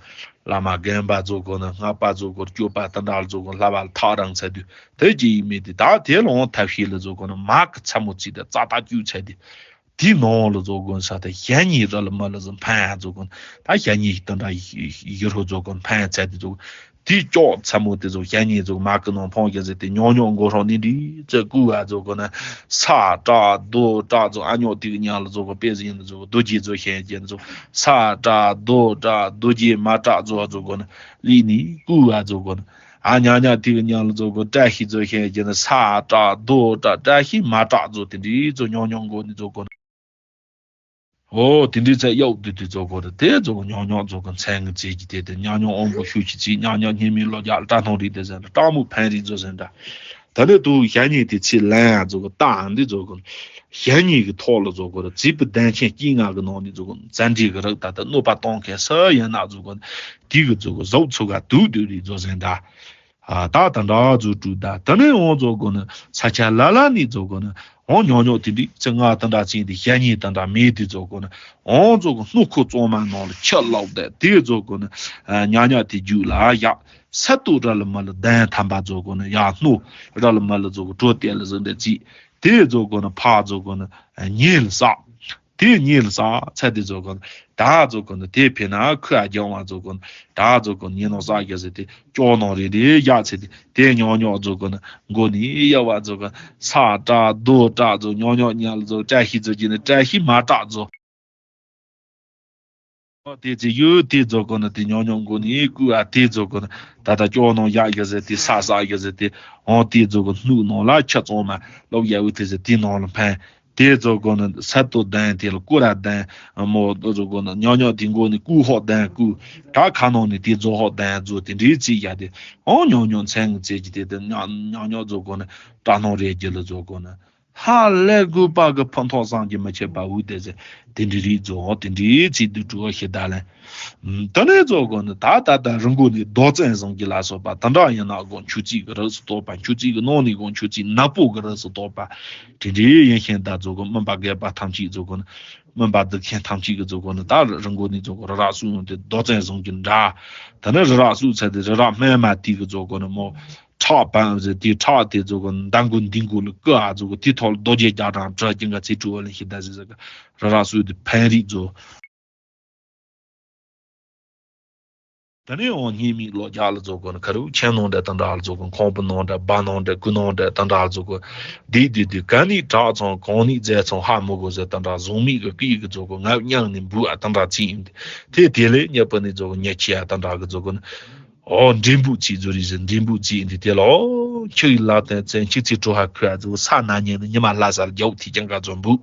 བླ་མ་རྒན་པ་རྫོགས་གོ་ན་སྔགས་པ་རྫོགས་གོ་ན་སྐྱོབ་པ་ད་འདྲ་རྫོགས་གོ་ན་བསླབ་པ་ཐག་རིང་ཚར་དུས་དེ་ཅི་ཡིན་མིན་དེ་ད་དེ་ལོང་ཐབས་ཤེས་ལ་རྫོགས་གོ་ན་མ་གི་ཚ་མོ་ཚིག་དེ་རྩ་ད་བཅུག་ཚར་དུས། དེའི་ནང་ལ་རྫོགས་གོ་ས་དེ་ཞ་ཉི་ར་ལ་མ་ལ་ཟི་འཕན་རྫོགས་གོ་ད་ཞ་ཉི་དེ་འདྲ་ཡི་རོ་རྫོགས་གོ་འཕན་ཚད་དེ་རྫོགས་དེའི་ལྕོག་ཚ་མོ་དེ་རྫོགས་ཞ་ཉི་རྫོགས་མ་ཀི་ནང་འཕང་རྒྱ་ཟེར་དེ་ཉོག་ཉོག་མགོ་ཧྲོག་ནི་འདི་ཚེ་ཀུ་བ་རྫོགས་གོ་ན་ས་དྲག་རྡོ་དྲག་རྫོགས་ཨ་ཉོག་དེ་གི་ཉག་ལ་རྫོགས་གོ་དཔེ་ཟི་ཡིན་ལ་རྫོགས་གོ་རྡོ་རྗེ་རྫོགས་ཞན་རྒྱན་རྫོགས་ས་དྲག་རྡོ་དྲག་རྡོ་རྗེ་མ་དྲག་རྫོགས་རྫོགས་གོ་ན་ལི་ནི་ཀུ་བ་རྫོགས་གོ་ན། ཨ་ཉག་ཉག་དེ་གི་ཉག་ལ་རྫོགས་གོ་བཀྲ་ཤིས་རྫོགས་ཞན་རྒྱན་ས་དྲག་རྡོ་དྲག་བཀྲ་ཤིས་མ་དྲག་རྫོགས་དེ་འདྲའི་རྫོགས་ཉོག་ཉོག་མགོ་ནི་རྫོགས་གོ་ན། ཨོ་དེ་འདྲའི་ཚེ་གཡོག་དུས་དུས་རྫོགས་གོ་རེད་དེ་རྫོགས་ཉོག་ཉོག་རྫོགས་གོ་མཚན་ངི་རྫས་ཀྱི་དེ་དེ་ཉག་ཉོག་དབང་པོ་ཤུགས་ཀྱི་ཚིག་ཉག་ཉོག་སྙིགས་མའི་ལོ་རྒྱག་སྐྲག་སྣང་རིགས་དེ་ཟེར་འདྲ་སྐྲག་མུག་ཕན་རིགས་རྫོགས་ཟེར་འདྲ། ད་ནི་དུ་ཞ་ཉི་དེ་ཚེ་ལན་རྫོགས་གོ་རྟགས་འདི་རྫོགས་གོ་ཞ་ཉི་གི་ཐོག་ལ་རྫོགས་གོ་རེད་རྫིག་པའི་གདན་ཆེན་དཀྱིལ་ལྔ་གི་ནང་ནས་རྫོགས་གོ་ཛ་འདྲེ་གི་རིགས་ད་ལྟ་གནོད་པ་གཏོང་མཁན་སུ་ཡིན་ན་རྫོགས་གོ་དེ་གི་རྫོགས་གོ་གཟུགས་ཚུགས་ག་དུག་དུག་རིགས་རྫོགས་ཟེར་འདྲ། ཨ་ད་ད་འདྲ་ཚོ་དྲུག་ད་དེ་ནས་འོང་ཚོ་གོ་ནི་ས་ཆ་ལ་ལ་ནི་ཚོ་གོ་ནི་འོང་ཉོག་ཉོག་དེ་འདྲི་ཚེ་ང་ད་འདྲ་ཚིག་འདི་ཞ་ཉེ་ད་འདྲ་མེད་དེ་ཚོ་གོ་ནི་འོང་ཚོ་གོ་སྣུ་ཁོ་བཙོང་མ་ནང་ལ་ཆ་ལོག་དེ་དེ་ཚོ་གོ་ནི་ཉག་ཉག་དེ་རྒྱུག་ལ་ཡག་ས་ཏུ་ར་ལ་མ་ལ་གདན་ཐམ་པ་ཚོ་གོ་ནི་ཡག་སྣུ་ར་ལ་མ་ལ་ཚོ་གོ་གྲོ་དེ་ལ་ཟིན་དེ་ཚིག་དེ་ཚོ་གོ་ནི་ཕ་ཚོ་གོ་ནི་ཉེ་ལ་ས། དེ་གཉིས་ལ་ས་ཚ་དེ་ཚོ་གོ་ད་ཚོ་གོ་ནི་དེ་ཕེ་ན་ཁུ་ཨ་རྒྱང་བ་ཚོ་གོ་ད་ཚོ་གོ་ཉེ་ནོ་ས་རྒྱ་ཟེར་དེ་ཅོ་ནོ་རེ་རེ་རྒྱ་ཚེ་དེ་དེ་ཉོག་ཉོག་ཚོ་གོ་ནི་མགོ་ནི་ཡ་བ་ཚོ་གོ་ས་བྲག་རྡོ་བྲག་ཚོ་ཉོག་ཉོག་ཉལ་ཚོ་བཀྲ་ཤིས་ཚོ་གྱི་ནི་བཀྲ་ཤིས་མ་བྲག་ཚོ། དེ་ཚེ་ཡོད་དེ་ཚོ་གོ་ནི་དེ་ཉོག་ཉོག་མགོ་ནི་ཀུ་ཨ་དེ་ཚོ་གོ་ནི་ད་ད་ཅོ་ནོ་ཡ་རྒྱ་ཟེར་དེ་ས་ས་རྒྱ་ཟེར་དེ་འོང་དེ་ཚོ་གོ་སྣུག་ནོ་ལ་ཆ་ཚོང་མ་ལོག་ཡ་བུ་དེ་ཟེར་དེ་ནོ་ལ་ཕན། དེ་ཚོ་གོ་ནི་ས་ཏོ་ལྡན་དེ་ལ་ཀུ་ར་ལྡན་མོ་དེ་ཚོ་གོ་ནི་ཉོག་ཉོག་དེ་མགོ་ནི་ཀུ་ཧོག་ལྡན་ཀུ་ད་ཁ་ནང་ནི་དེ་ཚོ་ཧོག་ལྡན་ཚོ་དེ་འདྲའི་ཚིག་ཡ་དེ་འོང་ཉོག་ཉོག་མཚན་གི་ཚེ་གི་དེ་དེ་ཉོག་ཉོག་ཉོག་ཚོ་གོ་ནི་སྐྲ་ནང་རེ་རྒྱུ་ལ་ཚོ་གོ་ནི་ཧ་ལས་དགོས་པ་གི་ཕན་ཐོགས་བསམ་གྱིས་མི་ཁྱབ་པ་འུ་དེ་ཚེ་དེ་འདྲའི་རིགས་ཚོ་དེ་འདྲའི་ཚིག་དུ་གྲུ་བ་ཞེ་ད་ལན། དེ་ནས་ཚོ་གོ་ནི་ད་ད་ད་རི་མགོ་ནི་རྡོ་བཙན་བཟང་གི་ལ་སོགས་པ་དེ་འདྲ་ཡིན་ན་གོ་ཆུ་ཚིག་གི་རིགས་སུ་གཏོགས་པ་ཆུ་ཚིག་གི་ནང་ནས་གོ་ཆུ་ཚིག་ནག་པོ་གི་རིགས་སུ་གཏོགས་པ། དེ་འདྲའི་ཡིན་ཤེས་ད་ཚོ་གོ་སྨིན་པ་རྒས་པ་ཐམས་ཅད་ཚོ་གོ་ནི་སྨིན་པ་སྡུག་མཁན་ཐམས་ཅད་ཀྱི་ཚོ་གོ་ནི་ད་རི་མགོ་ནས་ཚོ་གོ་རི་རབ་སུ་ཡོང་དེ་རྡོ་བཙན་བཟང་གི་འདྲ། དེ་ནས་རི་རབ་སུ་ཚེ་དེ་རི་རབ་སྨིན་མ་དེ་གི་ཚོ་གོ་ནི་མོ། ཁྲག་པའམ་ཟེར་དེ་ཁྲག་དེ་ཚོ་གོ་ནི་མདའ་མགོ་འདི་མགོ་ལ་ཀི་ཨ་ཚོ་གོ་དེ་ཐོག་ལ་རྡོ་རྗེ་རྒྱ་གྲམ་གྲགས་ཀྱི་འགའ་ཚེ་གྲུ་བ་ལ་ཤི་ད་ཟེར་ཟེར་གི་རི་རབ་སུ་དེ་ཕན་རིགས་ཚོ། ད་ནི་འོང་སྙེ་མིག་ལོ་རྒྱག་ལ་ཚོ་གོ་ནི་ཁ་རུ་ཆེན་ནང་འདྲ་དང་འདྲ་ལ་ཚོ་གོ་ཁོང་པུ་ནང་འདྲ་སྦ་ནང་འདྲ་ཀུ་ནང་འདྲ་དང་འདྲ་ལ་ཚོ་གོ་དེ་དེ་དེ་ག་ནི་གྲགས་ཚང་གང་ནི་རྫས་ཚང་ཧ་མི་གོ་ཟེར་དང་འདྲ་བཟང་མིག་གི་ཀི་ཡི་གི་ཚོ་གོ་ངབ་མྱང་ནི་འབུ་ཨ་དང་འདྲ་ཚིག་ཡིན་དེ་དེ་ལས་སྙེ་པ་ནི་ཚོ་གོ་ཉེ་ཆེ་ཨ་དང་འདྲ་གི་ཚོ་གོ་ནི། ཨོ་འབྲས་བུ་ཚིག་ཚོ་རེད་ཟེར་འབྲས་བུ་ཚིག་འདི་དེ་ལ་ཨོ་ཁྱི་ཡི་ལ་དན་བཙན་ཁྱི་ཚིག་གྲོ་ཧ་ཁུ་ཨ་ཚོ་ས་ན་ཉེ་ནི་ཉི་མ་ལྷ་སར་རྒྱབ་ཐིག་ཀྱང་ག་ཚོ་འབུ་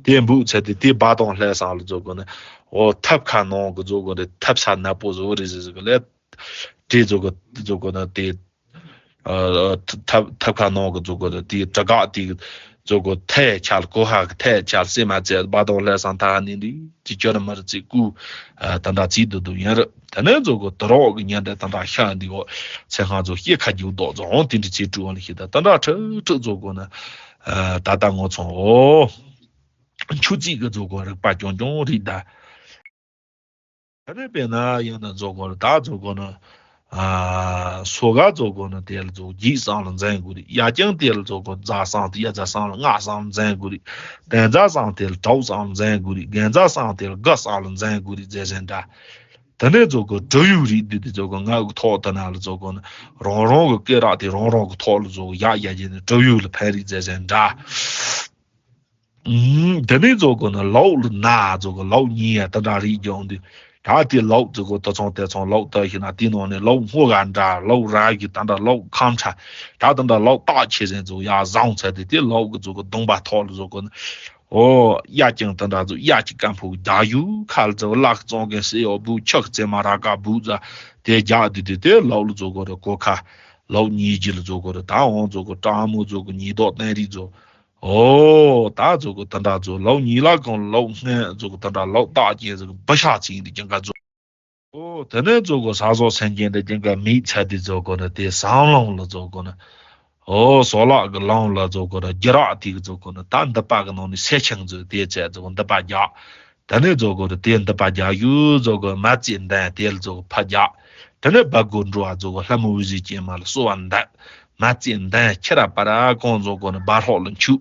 དེ་འབུ་ཚེ་དེ་དེ་སྦ་དང་ལྷ་སང་ལ་ཚོ་གོ་ནི། ཨོ་ཐབ་ཁ་ནང་གི་ཚོ་གོ་ནི་ཐབ་ས་ནག་པོ་བཟོ་རེད་ཟེར་ཟེར་གི་ལས། དེ་ཚོ་གོ་ཚོ་གོ་ནི་དེ། ཨ་ཐབ་ཐབ་ཁ་ནང་གི་ཚོ་གོ་ནི་དེ་དྲི་ག་དེ་ཚོ་གོ་ཐལ་ཆལ་གོ་ཧ་གི་ཐལ་ཆལ་སེ་མ་ཚེ་སྦ་དང་ལྷ་སང་ཐ་ནི་འདི་ཅི་ཅོ་ར་མ་ར་ཚིག་གུ་ཨ་ད་འདྲ་ཚིག་དུ་དུ་ཡིན་ར་ད་ནི་ཚོ་གོ་དུ་རོག་གི་ཉན་དེ་ད་འདྲ་ཤ་འདི་གོ་ཚེ་སྔ་ཚོ་ཤེས་ཁ་རྒྱུ་དོག་ཚོ་འོང་དེ་འདྲི་ཚིག་གྲུ་བ་ལ་ཤེས་ད་ད་འདྲ་ཁྲི་ཁྲི་ཚོ་གོ་ནི་ཨ་ད་ད་ངོ་ཚོང་ཨོ། ཆུ་ཚིག་གི་ཚོ་གོ་རིག་པ་ཀྱོང་ཀྱོང་རིག་ད། ད་ནི་དཔེར་ན་ཡང་ན་ཚོ་གོ་ནི་ད་ཚོ་གོ་ནི། ཨ་སོ་ག་ཚོ་གོ་ནི་དེ་ལ་ཚོ་བགྱིས་སང་ལ་འཛིན་དགོས་རིག་ཡ་ཀྱང་དེ་ལ་ཚོ་གོ་རྫ་སང་དེ་ཡ་རྫ་སང་ལ་སྔགས་སང་ལ་འཛིན་དགོས་རིག་དན་རྫ་སང་དེ་ལ་གྲོགས་སང་ལ་འཛིན་དགོས་རིག་རྒན་རྫ་སང་དེ་ལ་དགའ་སང་ལ་འཛིན་དགོས་རིག་རྫས་གཞན་འདྲ། ད་ནི་ཚོ་གོ་གྲུ་ཡུ་རིག་འདི་དེ་ཚོ་གོ་ང་གི་ཐོག་ད་ན་ལ་ཚོ་གོ་ནི་རང་རང་གི་སྐེ་རགས་དེ་རང་རང་གི་ཐོག་ལ་ཚོ་གོ་ཡག་ཡག་ཡིན་ནི་གྲུ་ཡུ་ལ་ཕན་རིག་རྫས་གཞན་འདྲ། ཨུམ། དེ་ནས་ཚོ་གོ་ནི་ལོག་ལ་ན་ཚོ་གོ་ལོག་ཉིས་ཡ་ད་འདྲ་རིག་ཀྱང་འདི། ད་དེ་ལོག་ཚོ་གོ་ད་ཚོང་དེ་ཚོང་ལོག་ད་ཤི་ན་དེ་ནང་ནས་ལོག་སྔོ་ག་འདྲ་ལོག་ར་གི་ད་འདྲ་ལོག་ཁམ་ཁྲ་ད་ད་འདྲ་ལོག་བཏགས་ཆེ་ཟན་ཚོ་ཡ་བཟང་ཚ་དེ་དེ་ལོག་གི་ཚོ་གོ་གདོང་པ་ཐོག་ལ་ཚོ་གོ་ནི། ཨོ་ཡ་ཀྱང་ད་འདྲ་ཚོ་ཡ་ཀྱི་སྐམ་ཕུག་རྒྱ་ཡུ་ཁ་ལ་ཚོ་ལག་བཙོང་གི་སེ་ཡོ་བུ་ཆག་ཙེ་མ་ར་ཀ་བུ་ཛ་དེ་རྒྱ་དེ་དེ་དེ་ལོག་ལ་ཚོ་གོ་ར་གོ་ཁ་ལོག་ཉིས་ཀྱི་ལ་ཚོ་གོ་ར་ད་འོང་ཚོ་གོ་ཀྲ་མོ་ཚོ་གོ་ཉིས་དོག་བསྟན་རིག་ཚོ། ཨོ། ད་ཚོ་གོ་ད་འདྲ་ཚོ་ལོག་ཉིས་ལ་གང་ལོག་སྔན་ཚོ་གོ་ད་འདྲ་ལོག་རྟགས་ཅན་ཚོ་གོ་བུ་ཤ་ཚིག་འདི་ཀྱང་ག་ཚོ། ཨོ། དེ་ནས་ཚོ་གོ་ས་སོགས་སེམས་ཅན་འདི་ཀྱང་ག་མིག་ཚ་འདི་ཚོ་གོ་ན་དེ་སང་ལོང་ལ་ཚོ་གོ་ན། ཨོ། སོ་ལག་གི་ལོང་ལ་ཚོ་གོ་ན་རྒྱ་རག་དེ་གི་ཚོ་གོ་ན་ད་འདི་པ་གི་ནང་ནས་སེ་ཆང་ཚོ་དེ་ཚད་ཚོ་གོ་འདི་པ་རྒྱག་དེ་ནས་ཚོ་གོ་ད་དེ་འདི་པ་རྒྱག་ཡུ་ཚོ་གོ་མ་རྩེ་འདན་དེ་ལ་ཚོ་གོ་ཕ་རྒྱག་དེ་ནས་སྦ་གོ་འགྲོ་བ་ཚོ་གོ་ལྷ་མོ་འུ་ཟི་ཅན་མ་ལ་གསོལ་བ་འདེབས། མ་རྩེ་འདན་ཁྱེད་ར་པ་ར་གོང་ཚོ་གོ་ནི་སྦ་ཧྲོག་ལ་འཆུག་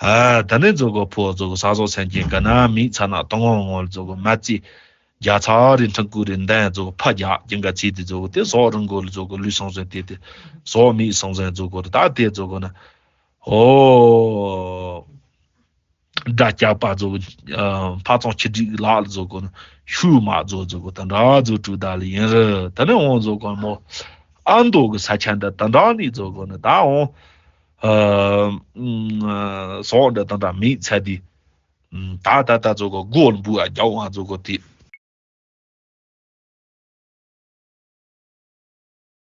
ཨ་ད་ནི་ཚོ་གོ་ཕོ་ཚོ་གོ་ས་སོགས་སེམས་ཅན་ག་ན་མིག་ཚ་ན་དང་ངོ་ངོ་ལ་ཚོ་གོ་མ་རྩེ་རྒྱ་ཚ་རི་འཕྲང་ཀུ་རི་འདན་ཚོ་གོ་ཕ་རྒྱག་ཀྱང་ག་ཚིག་དེ་ཚོ་གོ་དེ་ཟོག་རིང་གོ་ལ་ཚོ་གོ་ལུས་སོང་ཟེར་དེ་དེ་ཟོག་མིག་སོང་ཟེར་ཚོ་གོ་ར་ད་དེ་ཚོ་གོ་ན་ཨོ། དགྲ་སྐྱག་པ་ཚོ། ཕ་ཚང་ཆི་སྒྲིག་ལག་ལ་ཚོ་གོ་ན་ཤུ་མ་ཚོ་ཚོ་གོ་ད་འདྲ་ཚོ་དྲུག་ད་ལ་ཡིན་རེད། ད་ནི་འོང་ཚོ་གོ་མོ་ཨ་མདོ་གི་ས་ཆ་འདི་ད་འདྲ་ནི་ཚོ་གོ་ན་ད་འོང་ཟོག་འདི་ད་འདྲ་མིག་ཚ་དི་ད་ད་ད་ཚོ་གོ་སྒོ་ལ་འབུ་ཨ་རྒྱག་འོང་ཚོ་གོ་དེ།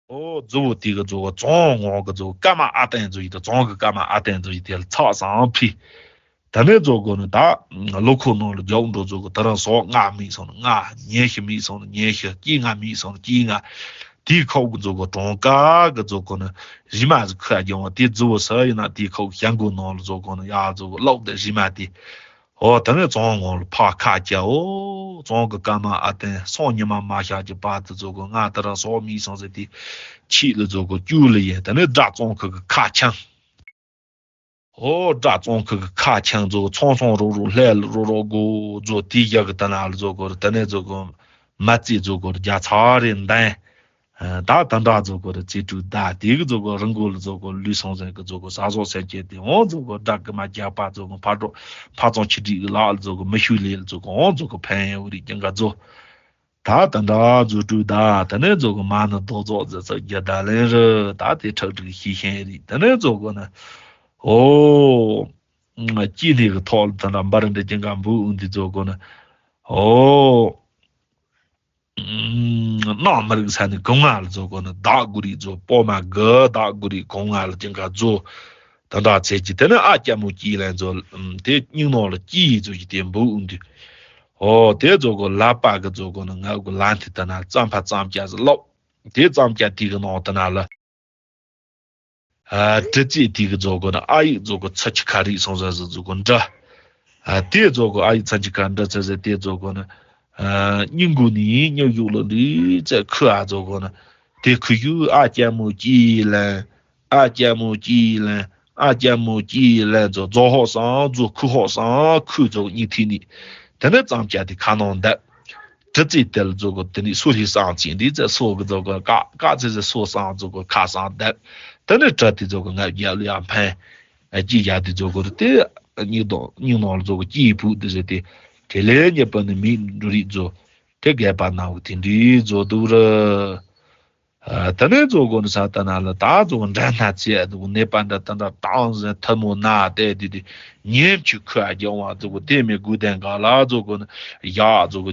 ཨོ་ཛུ་བོ་དེ་གི་ཛུ་བོ་ཙོང་ངོ་གི་ཛུ་བོ་ཀ་མ་ཨ་ཏན་ཛུ་ཡི་དང་ཙོང་གི་ཀ་མ་ཨ་ཏན་ཛུ་ཡི་དེ་ལ་ཚགས་སང་ཕི། ད་ནས་ཛུ་གོ་ནི་ད་ལོ་ཁོ་ནོ་ལ་རྒྱག་འགྲོ་ཛུ་གོ་ད་རང་སོག་ལྔ་མིག་སོང་ནི་ལྔ་ཉེ་ཤི་མིག་སོང་ནི་ཉེ་ཤི་སྐྱིད་ལྔ་མིག་སོང་ནི་སྐྱིད་ལྔ། དེའི་ཁོག་གི་རྫོགས་གོ་གྲངས་ཀ་གི་རྫོགས་གོ་ནི་རིལ་མ་ཟིག་ཁུ་ཨ་རྒྱང་བ་དེ་རྫི་བོ་ཟེར་ཡིན་ན། དེའི་ཁོག་གི་ཞྭ་མགོ་ནང་ལ་རྫོགས་གོ་ནི་ཡ་རྫོགས་གོ་ལོག་དེ་རིལ་མ་དེ། ཨོ་ད་ནི་བཙོང་ངོ་ལ་ཕ་ཁ་ཅའོ། བཙོང་གི་ཀ་མ་ཨ་བརྟན་སོང་ཉི་མ་མ་ཤར་གྱི་བར་དུ་རྫོགས་གོ་ང་ད་རང་སོག་མི་སང་ཟེར་དེ་ཆིག་ལ་རྫོགས་གོ་བཅུ་ལ་ཡེ། ད་ནི་དགྲ་བཙོང་ཁུ་གི་ཁ་འཆང་། ཨོ་དགྲ་བཙོང་ཁུ་གི་ཁ་འཆང་རྫོགས་ཚོང་ཚོང་རོགས་རོགས་ལྷས་རོགས་རོགས་གོ་རྫོགས་དེའི་རྒྱ་གི་ད་ན་ལ་རྫོགས་གོ་ད་ནི་རྫོགས་གོ་མ་རྩིས་རྫོགས་གོ་རྒྱ་ཚ་རེ་འདན། ད་ད་འདྲ་རྫོགས་གོ་ར་རྩིས་སྤྲོད་ད་དེ་གི་རྫོགས་གོ་རང་གོ་ལ་རྫོགས་གོ་ལུས་སོང་ཟེར་གི་རྫོགས་གོ་ཟ་ཟོག་སེམས་ཅན་དེ་འོང་རྫོགས་གོ་དགྲ་གི་མ་རྒྱག་པ་རྫོགས་གོ་ཕ་གྲོགས་ཕ་ཚོང་ཆི་སྒྲིག་གི་ལག་ལ་རྫོགས་གོ་མི་ཤུགས་ལས་ལ་རྫོགས་གོ་འོང་རྫོགས་གོ་ཕན་ཡོད་རིགས་ཀྱང་ག་རྫོགས། ད་ད་འདྲ་རྫོགས་སྤྲོད་ད་ད་ནས་རྫོགས་གོ་མ་ནི་རྡོག་རྫོགས་ཟེར་ཚོ་རྒྱ་ད་ལན་རི་ད་དེ་ཁྲག་ཁྲིག་ཤི་ཤེན་རིགས་ད་ནས་རྫོགས་གོ་ན། ཨོ། སྐྱིད་ནི་གི་ཐོག་ལ་ད་འདྲ་འབར་འདྲ་ཀྱང་ག་འབུ་འོང་དེ་རྫོགས་གོ་ན། ཨོ། ནང་མི་རིགས་ས་ནས་གོང་ང་ལ་རྫོགས་གོ་ན་བདག་དགུ་རིགས་རྫོགས་པོ་མ་གི་བདག་དགུ་རིགས་གོང་ང་ལ་ཅིང་ག་རྫོགས། ད་འདྲ་ཚེ་གཅིག་དེ་ནས་ཨ་ཀྱ་མོ་སྐྱིད་ལན་རྫོགས་དེ་སྙིང་ནང་ལ་སྐྱིད་རྫོགས་ཀྱི་དེ་འབུ་འུ་འདུས། ཨོ་དེ་རྫོགས་གོ་ལ་པ་གི་རྫོགས་གོ་ན་ང་གི་ལ་འཐི་ད་ན་རྩམ་ཕ་རྩམ་ཀྱ་ཟི་ལོག་དེ་རྩམ་ཀྱ་དེ་གི་ནང་ད་ན་ལ། ཨ་དྲི་ཙིག་དེ་གི་རྫོགས་གོ་ན་ཨ་ཡིག་རྫོགས་གོ་ཚ་ཆི་ཁ་རིག་སོང་ཟ་ཟི་རྫོགས་གོ་འདྲ། ཨ་དེ་རྫོགས་གོ་ཨ་ཡིག་ཚ་ཆི་ཁ་འདྲ་ཚ་ཟི་དེ་རྫོགས་གོ་ན། ཨ་སྙིང་གུ་ནི་སྙིང་གཡུག་ལ་ལི་ཚ་ཁུ་ཨ་རྫོགས་གོ་ན། དེ་ཁུ་ཡུ་ཨ་ཀྱ་མོ་ཀྱི་ལན། ཨ་ཀྱ་མོ་ཀྱི་ལན། ཨ་ཀྱ་མོ་ཀྱི་ལན་རྫོགས་རྫོགས་ཧོག་སང་རྫོགས་ཁུ་ཧོག་སང་ཁུ་རྫོགས་སྙིང་ཐིག་ནི། དེ་ནས་རྩམ་ཀྱ་དེ་ཁ་ནང་འདབ། དྲི་ཙིག་དེ་ལ་རྫོགས་གོ་དེ་ནས་སོ་ཧི་སང་ཅིང་འདི་ཚེ་སོ་གི་རྫོགས་གོ་ཀ་ཀ་ཚེ་ཚེ་སོ་སང་རྫོགས་གོ་ཁ་སང་འདབ། དེ་ནས་དྲི་དེ་རྫོགས་གོ་ང་རྒྱལ་ལ་ཡང་ཕན། ཨ་ཅི་ཡ་དེ་རྫོགས་གོ་དེ་སྙིང་དང་སྙིང་ནང་ལ་རྫོགས་གོ་ཅི་ཡི་བུ་དེ་ཟེར་དེ། དེ་ལས་ཉེས་པ་ནི་མིག་འབྲུ་རིགས་རྫོགས། དེ་རྒས་པ་ནའུ་དེ་འདྲའི་རྫོགས་འདུག་ར། ཨ་ད་ནས་རྫོགས་གོ་ནི་ས་ད་ན་ལ་ད་རྫོགས་འདྲ་སྣ་ཚེ་ཨ་འདུག་ནད་པ་འདྲ་ད་འདྲ་དང་ཟན་ཐལ་མོ་ན་བལྟས་དེ་དེ་ཉེམ་ཆུ་ཁུ་ཨ་རྒྱང་བ་རྫོགས་གོ་དེ་མི་དགུ་ལྡན་ག་ལ་རྫོགས་གོ་ནི་ཡ་རྫོགས་གོ་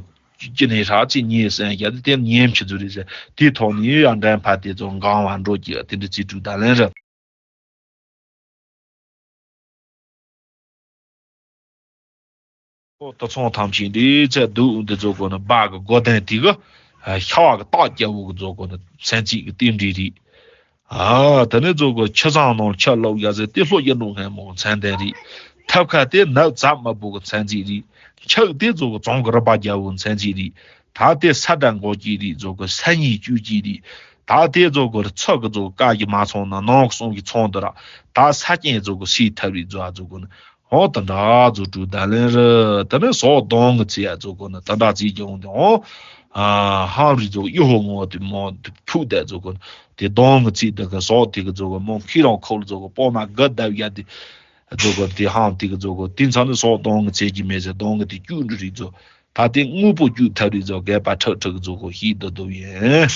ཅི་ནས་ཧྲ་ཚི་ཉེ་སན་ཡ་དེ་དེ་ཉེམ་ཆུ་ཚུ་རེད་ཟེར་དེ་ཐོག་ནས་ཡ་འདྲ་ཕ་དེ་རྫོགས་གང་བ་འགྲོ་གི་དེ་འདྲ་ཚིག་དྲུག་ད་ལན་ར། ཨོ་ད་ཚོང་ཐམས་ཅད་འདི་ཚེ་སྡུག་འདི་རྫོགས་གོ་ནི་སྦ་གི་སྒོ་ལྡན་དེ་གི་ཤ་བ་གི་རྟགས་སྐྱ་བོ་གི་རྫོགས་གོ་ནི་མཚན་ཚིག་གི་རྟེན་འབྲེལ་རེད། ཨ་ད་ནི་རྫོགས་གོ་ཆུ་བཟང་ནང་ཆུ་ལོག་ཡ་ཟེར་དེ་ལྷོ་ཡི་ནོ་སྔས་མོ་མཚན་ལྡན་རེད། ཐབ་ཁ་དེ་ནགས་ཛབ་དམར་པོ་གི་མཚན་ཚིག་རེད། ཕྱག་དེ་རྫོགས་གོ་རྫོང་གི་རི་པ་རྒྱལ་བོ་མཚན་ཚིག་རེད། ད་དེ་ས་དགྲ་མགོ་སྐྱེས་རེད་རྫོགས་གོ་ས་གཉིས་བཅུ་གཅིག་རེད། ད་དེ་རྫོགས་གོ་ཚུ་གི་རྫོགས་ཀ་གི་མ་ཚོང་ན་ནང་གི་གསུང་གི་ཚོང་དུ་ར་ད་ས་ཀྱེན་རྫོགས་གོ་སི་ཐབ་རེད་རྫོགས་ཨ་རྫོགས་གོ་ནི། ཧོ་ད་འདྲ་རྫོགས་དྲུག་ད་ལན་རི་ད་ནི་སོག་གདོང་གི་ཚེ་ཡ་རྫོགས་གོ་ནི་ད་འདྲ་ཚེ་ཀྱང་དེ་ཧོ། ཧང་རི་རྫོགས་གཡུ་ཧོ་ངོ་དེ་མོ་དེ་ཕུག་དེ་རྫོགས་གོ་ནི་དེ་གདོང་གི་ཚེ་དེ་གི་སོག་དེ་གི་རྫོགས་གོ་མོ་ཁྱི་རང་ཁོག་ལ་རྫོགས་གོ་པོ་མ་གི་བརྡབ་ཡ་དེ་རྫོགས་གོ་དེ་ཧང་དེ་གི་རྫོགས་གོ་དེ་མཚམས་ནི་སོག་གདོང་གི་ཚེ་གི་མེད་ཟེར་གདོང་གི་དེ་བཅུ་འདྲི་རིགས་རྫོགས་ད་དེ་དངོས་པོ་བཅུ་ཐབ་རིགས་རྫོགས་རྒས་པ་ཁྲག་ཁྲག་གི་རྫོགས་གོ་ཤིག་དུ་དུ་ཡིན།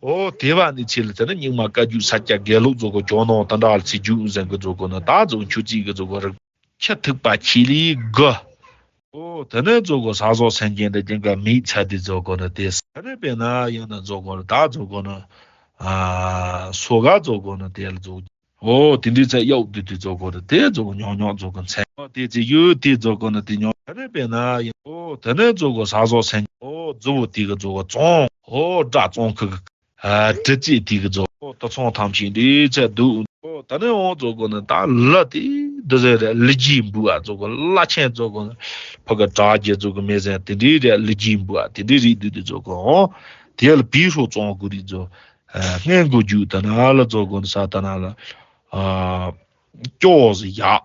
ཨོ་དེ་བ་ནི་ཚེ་ལ་དེ་ནི་སྙིགས་མ་བཀའ་བརྒྱུད་ས་སྐྱ་དགེ་ལུགས་རྫོགས་གོ་ཇོ་ནང་དེ་འདྲ་ལ་ཚེ་རྒྱུད་ཟན་གི་རྫོགས་གོ་ནི་ད་རྫོགས་ཆུ་རྩིས་གི་རྫོགས་གོ་རིགས་ཁྱི་ཐུག་པ་ཁྱི་ལི་གི། ཨོ་དེ་ནི་རྫོགས་གོ་ས་སོགས་སེམས་ཅན་དེ་ཀྱང་ག་མིག་ཚ་དེ་རྫོགས་གོ་ནི་དེ་ས་ནི་དཔེར་ན་ཡང་ན་རྫོགས་གོ་ནི་ད་རྫོགས་གོ་ནི་ཨ་སོ་ག་རྫོགས་གོ་ནི་དེ་ལ་རྫོགས། ཨོ་དེ་འདྲའི་ཚེ་གཡོག་དུས་དུས་རྫོགས་གོ་ནི་དེ་རྫོགས་གོ་ཉོག་ཉོག་རྫོགས་གོ་མཚན་དེ་ཚེ་ཡོད་དེ་རྫོགས་གོ་ནི་དེ་ཉོག་ས་ནི་དཔེར་ན་ཡང་ཨོ་དེ་ནི་རྫོགས་གོ་ས་སོགས་སེམས་ཨོ་རྫི་བོ་དེ་གི་རྫོགས་གོ་བཙོང་ཨོ་དགྲ་བཙོང་ཁུ་གི། ཨ་དྲི་ཙིག་དེ་གི་རྫོགས་ཨོ་ད་ཚོང་ཐམས་ཅད་འདི་ཚེ་སྡུག་ཨོ་ད་ནི་ཨོ་རྫོགས་གོ་ནི་ད་ལ་དེ་འདི་ཟེར་རེད་ལི་ཇི་འབུ་ཨ་རྫོགས་གོ་ལ་ཆེན་རྫོགས་གོ་ནི་ཕ་གི་དྲག་རྒྱལ་རྫོགས་གོ་མེ་ཟེར་དེ་འདྲའི་རེད་ལི་ཇི་འབུ་ཨ་དེ་འདྲའི་རིགས་འདུས་དེ་རྫོགས་གོ་ཨོ་དེ་ལ་བི་ཧྲོ་བཙོང་དགོས་རིགས་རྫོགས། སྔས་མགོ་རྒྱུག་ད་ན་ལ་རྫོགས་གོ་ནི་ས་ད་ན་ལ། ཨ་སྐྱོ་བོ་ཟིག་ཡག་